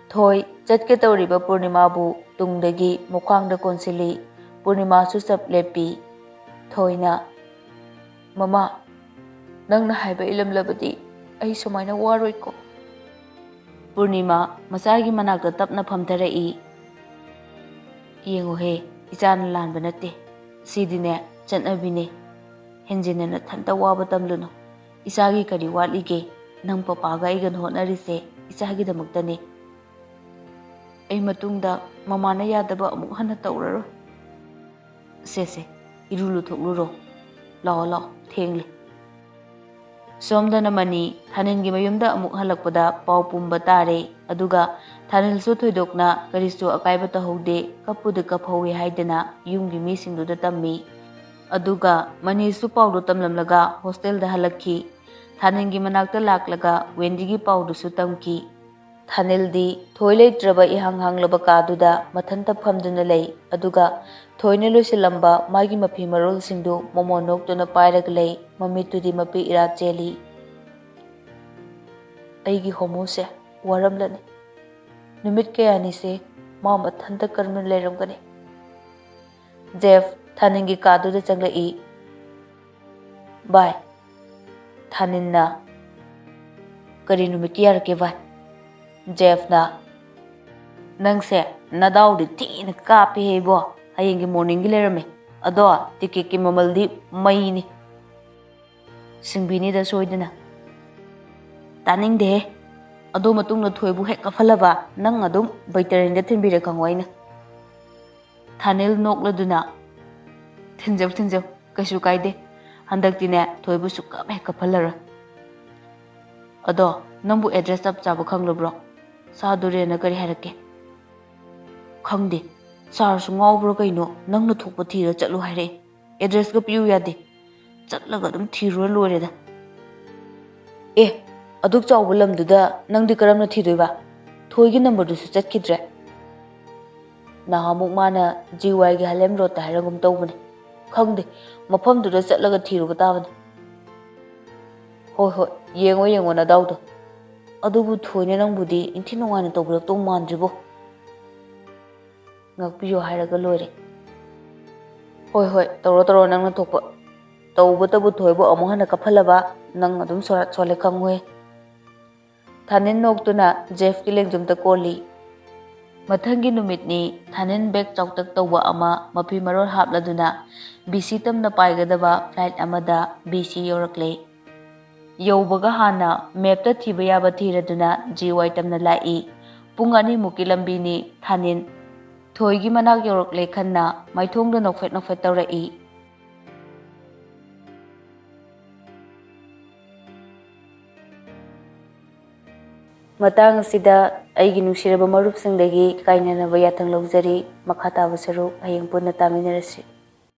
ꯊꯣꯏ ꯆꯠꯀꯦ ꯇꯧꯔꯤꯕ ꯄꯨꯔꯅꯤꯃꯥꯕꯨ ꯇꯨꯡꯗꯒꯤ ꯃꯈ꯭ꯋꯥꯡꯗ ꯀꯣꯟꯁꯤꯜꯂꯤ꯫ ꯄꯨꯔꯅꯤꯃꯥꯁꯨ ꯆꯞ ꯂꯦꯞꯄꯤ꯫ ꯊꯣꯏꯅ, "ꯃꯃꯥ, ꯅꯪꯅ ꯍꯥꯏꯕ ꯏꯜꯂꯝꯂꯕꯗꯤ ꯑꯩ ꯁꯨꯃꯥꯏꯅ ꯋꯥꯔꯣꯏꯀꯣ꯫" ꯄꯨꯔꯅꯤꯃꯥ ꯃꯆꯥꯒꯤ ꯃꯅꯥꯛꯇ ꯇꯞꯅ ꯐꯝꯊꯔꯛꯏ꯫ "ꯌꯦꯡꯉꯨꯍꯦ, ꯏꯆꯥꯅ ꯂꯥꯟꯕ ꯅꯠꯇꯦ꯫ ꯁꯤꯗꯤꯅꯦ, ꯆꯠꯅꯕꯤꯅꯦ꯫ ꯍꯦꯟꯖꯤꯟꯅ ꯅꯊꯟꯇ ꯋꯥꯕ ꯇꯝꯂꯨꯅꯨ꯫ ꯏꯆꯥꯒꯤ ꯀꯔꯤ ꯋꯥꯠꯂꯤꯒꯦ? ꯅꯪ ꯄꯄꯥꯒ ꯑꯩꯒꯅ ꯍꯣꯠꯅꯔꯤꯁꯦ ꯏꯆꯥꯒꯤꯗꯃꯛꯇꯅꯦ꯫ ꯑꯩ ꯃꯇꯨꯡꯗ ꯃꯃꯥꯅ ꯌꯥꯗꯕ ꯑꯃꯨꯛ ꯍꯟꯅ ꯇꯧꯔꯔꯣꯏ꯫ ꯁꯦ, ꯁꯦ, ꯏꯔꯨ ꯂꯨꯊꯣꯛꯂꯨꯔꯣ꯫ ꯂꯥꯛꯑꯣ, ꯂꯥꯛꯑꯣ, ꯊꯦꯡꯂꯦ꯫" ꯁꯣꯝꯗꯅ ꯃꯅꯤ ꯊꯥꯅꯤꯜꯒꯤ ꯃꯌꯨꯝꯗ ꯑꯃꯨꯛ ꯍꯜꯂꯛꯄꯗ ꯄꯥꯎ ꯄꯨꯝꯕ ꯇꯥꯔꯦ꯫ ꯑꯗꯨꯒ ꯊꯥꯅꯤꯜꯁꯨ ꯊꯣꯏꯗꯣꯛꯅ ꯀꯔꯤꯁꯨ ꯑꯀꯥꯏꯕ ꯇꯧꯍꯧꯗꯦ, ꯀꯞꯄꯨꯗꯤ ꯀꯞꯍꯧꯋꯤ ꯍꯥꯏꯗꯅ ꯌꯨꯝꯒꯤ ꯃꯤꯁꯤꯡꯗꯨꯗ ꯇꯝꯃꯤ꯫ ꯑꯗꯨꯒ ꯃꯅꯤꯁꯨ ꯄꯥꯎꯗꯨ ꯇꯝꯂꯝꯂꯒ ꯍꯣꯁꯇꯦꯜꯗ ꯍꯜꯂꯛꯈꯤ꯫ ꯊꯥꯅꯤꯜꯒꯤ ꯃꯅꯥꯛꯇ ꯂꯥꯛꯂꯒ ꯋꯦꯟꯗꯤꯒꯤ ꯄꯥꯎꯗꯨꯁꯨ ꯇꯝꯈꯤ꯫ ꯊꯥꯅꯤꯜꯗꯤ ꯊꯣꯏ ꯂꯩꯇ꯭ꯔꯕ ꯏꯍꯥꯡ ꯍꯥꯡꯂꯕ ꯀꯥꯗꯨꯗ ꯃꯊꯟꯇ ꯐꯝꯗꯨꯅ ꯂꯩ, ꯑꯗꯨꯒ ꯊꯣꯏꯅ ꯂꯣꯏꯁꯤꯜꯂꯝꯕ ꯃꯥꯒꯤ ꯃꯐꯤ ꯃꯔꯣꯜꯁꯤꯡꯗꯨ ꯃꯣꯃꯣꯟ ꯅꯣꯛꯇꯨꯅ ꯄꯥꯏꯔꯒ ꯂꯩ, ꯃꯃꯤꯠꯇꯨꯗꯤ ꯃꯄꯤ ꯏꯔꯥ ꯆꯦꯜꯂꯤ꯫ "ꯑꯩꯒꯤ ꯍꯣꯃꯣꯁꯦ ꯋꯥꯔꯝꯂꯅꯤ꯫ ꯅꯨꯃꯤꯠ ꯀꯌꯥꯅꯤꯁꯦ ꯃꯥ ꯃꯊꯟꯇ ꯀꯔꯝꯅ ꯂꯩꯔꯝꯒꯅꯤ?" ꯖꯦꯐ ꯊꯥꯅꯤꯜꯒꯤ ꯀꯥꯗꯨꯗ ꯆꯪꯂꯛꯏ꯫ "ꯚꯥꯏ꯫" ꯊꯥꯅꯤꯜꯅ, "ꯀꯔꯤ ꯅꯨꯃꯤꯠꯀꯤ ꯌꯥꯔꯛꯀꯦ ꯚꯥꯏ?" ꯖꯦꯐꯅ, "ꯅꯪꯁꯦ ꯅꯗꯥꯎꯗꯤ ꯊꯤꯅ ꯀꯥꯞꯄꯦꯍꯦ ꯏꯕꯣ꯫ ꯍꯌꯦꯡꯒꯤ ꯃꯣꯔꯅꯤꯡꯒꯤ ꯂꯩꯔꯝꯃꯦ꯫ ꯑꯗꯣ ꯇꯤꯀꯦꯠꯀꯤ ꯃꯃꯜꯗꯤ ꯃꯩꯅꯤ꯫ ꯁꯤꯡꯕꯤꯅꯤꯗ ꯁꯣꯏꯗꯅ꯫" "ꯇꯥꯅꯤꯡꯗꯦꯍꯦ꯫ ꯑꯗꯣ ꯃꯇꯨꯡꯗ ꯊꯣꯏꯕꯨ ꯍꯦꯛ ꯀꯥꯞꯍꯜꯂꯕ ꯅꯪ ꯑꯗꯨꯝ ꯕꯩꯇꯔꯦꯟꯗ ꯊꯤꯟꯕꯤꯔꯦ ꯈꯪꯉꯣ ꯑꯩꯅ꯫" ꯊꯥꯅꯤꯜ ꯅꯣꯛꯂꯗꯨꯅ, ꯊꯤꯟꯖꯧ, ꯊꯤꯟꯖꯧ, ꯀꯩꯁꯨ ꯀꯥꯏꯗꯦ꯫ ꯍꯟꯗꯛꯇꯤꯅꯦ, ꯊꯣꯏꯕꯨ ꯁꯨꯛꯀꯞ ꯍꯦꯛ ꯀꯞꯍꯜꯂꯔꯣꯏ꯫ ꯑꯗꯣ, ꯅꯪꯕꯨ ꯑꯦꯗ꯭ꯔꯦꯁ ꯆꯞ ꯆꯥꯕ ꯈꯪꯂꯕ꯭ꯔꯣ? ꯁꯥꯔ ꯗꯣꯔꯦꯟꯅ ꯀꯔꯤ ꯍꯥꯏꯔꯛꯀꯦ? ꯈꯪꯗꯦ꯫ ꯁꯥꯔꯁꯨ ꯉꯥꯎꯕ꯭ꯔꯥ ꯀꯩꯅꯣ, ꯅꯪꯅ ꯊꯣꯛꯄ ꯊꯤꯔ ꯆꯠꯂꯨ ꯍꯥꯏꯔꯛꯑꯦ꯫ ꯑꯦꯗ꯭ꯔꯦꯁꯀ ꯄꯤꯌꯨ ꯌꯥꯗꯦ꯫ ꯆꯠꯂꯒ ꯑꯗꯨꯝ ꯊꯤꯔꯨꯔ ꯂꯣꯏꯔꯦꯗ꯫ ꯑꯦ, ꯑꯗꯨꯛ ꯆꯥꯎꯕ ꯂꯝꯗꯨꯗ ꯅꯪꯗꯤ ꯀꯔꯝꯅ ꯊꯤꯗꯣꯏꯕ? ꯊꯣꯏꯒꯤ ꯅꯝꯕꯔꯗꯨꯁꯨ ꯆꯠꯈꯤꯗ꯭ꯔꯦ꯫ ꯅꯍꯥꯟꯃꯨꯛ ꯃꯥꯅ ꯖꯤ ꯋꯥꯏꯒꯤ ꯍꯂꯦꯝ ꯔꯣꯗꯇ ꯍꯥꯏꯔꯒꯨꯝ ꯇꯧꯕꯅꯦ꯫ ꯈꯪꯗꯦ, ꯃꯐꯝꯗꯨꯗ ꯆꯠꯂꯒ ꯊꯤꯔꯨꯕ ꯇꯥꯕꯅꯦ꯫ ꯍꯣꯏ, ꯍꯣꯏ, ꯌꯦꯡꯉꯣ, ꯌꯦꯡꯉꯣ ꯅꯗꯥꯎꯗꯣ꯫ ꯑꯗꯨꯕꯨ ꯊꯣꯏꯅ ꯅꯪꯕꯨꯗꯤ ꯏꯟꯊꯤ ꯅꯨꯡꯉꯥꯏꯅ ꯇꯧꯕꯤꯔꯛꯇꯧ ꯃꯥꯟꯗ꯭ꯔꯤꯕꯣ꯫ ꯉꯥꯛꯄꯤꯌꯣ ꯍꯥꯏꯔꯒ ꯂꯣꯏꯔꯦ꯫ ꯍꯣꯏ, ꯍꯣꯏ, ꯇꯧꯔꯣ, ꯇꯧꯔꯣ ꯅꯪꯅ ꯊꯣꯛꯄ꯫ ꯇꯧꯕꯇꯕꯨ ꯊꯣꯏꯕꯨ ꯑꯃꯨꯛ ꯍꯟꯅ ꯀꯞꯍꯜꯂꯕ, ꯅꯪ ꯑꯗꯨꯝ ꯁꯣꯔꯥꯠ ꯁꯣꯜꯂꯦ ꯈꯪꯉꯨꯍꯦ꯫ ꯊꯥꯅꯤꯟ ꯅꯣꯛꯇꯨꯅ ꯖꯦꯐꯀꯤ ꯂꯦꯡꯖꯨꯝꯗ ꯀꯣꯜꯂꯤ꯫ ꯃꯊꯪꯒꯤ ꯅꯨꯃꯤꯠꯅꯤ, ꯊꯥꯅꯤꯟ ꯕꯦꯒ ꯆꯥꯎꯇꯛ ꯇꯧꯕ ꯑꯃ ꯃꯐꯤ ꯃꯔꯣꯜ ꯍꯥꯞꯂꯗꯨꯅ ꯕꯤ ꯁꯤ ꯇꯝꯅ ꯄꯥꯏꯒꯗꯕ ꯐ꯭ꯂꯥꯏꯠ ꯑꯃꯗ ꯕꯤ ꯁꯤ ꯌꯧꯔꯛꯂꯦ꯫ ꯌꯧꯕꯒ ꯍꯥꯟꯅ ꯃꯦꯞꯇ ꯊꯤꯕ ꯌꯥꯕ ꯊꯤꯔꯗꯨꯅ ꯖꯤ ꯋꯥꯏ ꯇꯝꯅ ꯂꯥꯛꯏ꯫ ꯄꯨꯡ ꯑꯅꯤꯃꯨꯛꯀꯤ ꯂꯝꯕꯤꯅꯤ꯫ ꯊꯥꯅꯤꯟ ꯊꯣꯏꯒꯤ ꯃꯅꯥꯛ ꯌꯧꯔꯛꯂꯦ ꯈꯟꯅ ꯃꯥꯏꯊꯣꯡꯗ ꯅꯣꯛꯐꯦꯠ ꯅꯣꯛꯐꯦꯠ ꯇꯧꯔꯛꯏ꯫ ꯃꯇꯥꯡ ꯑꯁꯤꯗ ꯑꯩꯒꯤ ꯅꯨꯡꯁꯤꯔꯕ ꯃꯔꯨꯞꯁꯤꯡꯗꯒꯤ ꯀꯥꯏꯅꯅꯕ ꯌꯥꯊꯪ ꯂꯧꯖꯔꯤ꯫ ꯃꯈꯥ ꯇꯥꯕ ꯁꯔꯨꯛ ꯍꯌꯦꯡ ꯄꯨꯟꯅ ꯇꯥꯃꯤꯟꯅꯔꯁꯤ꯫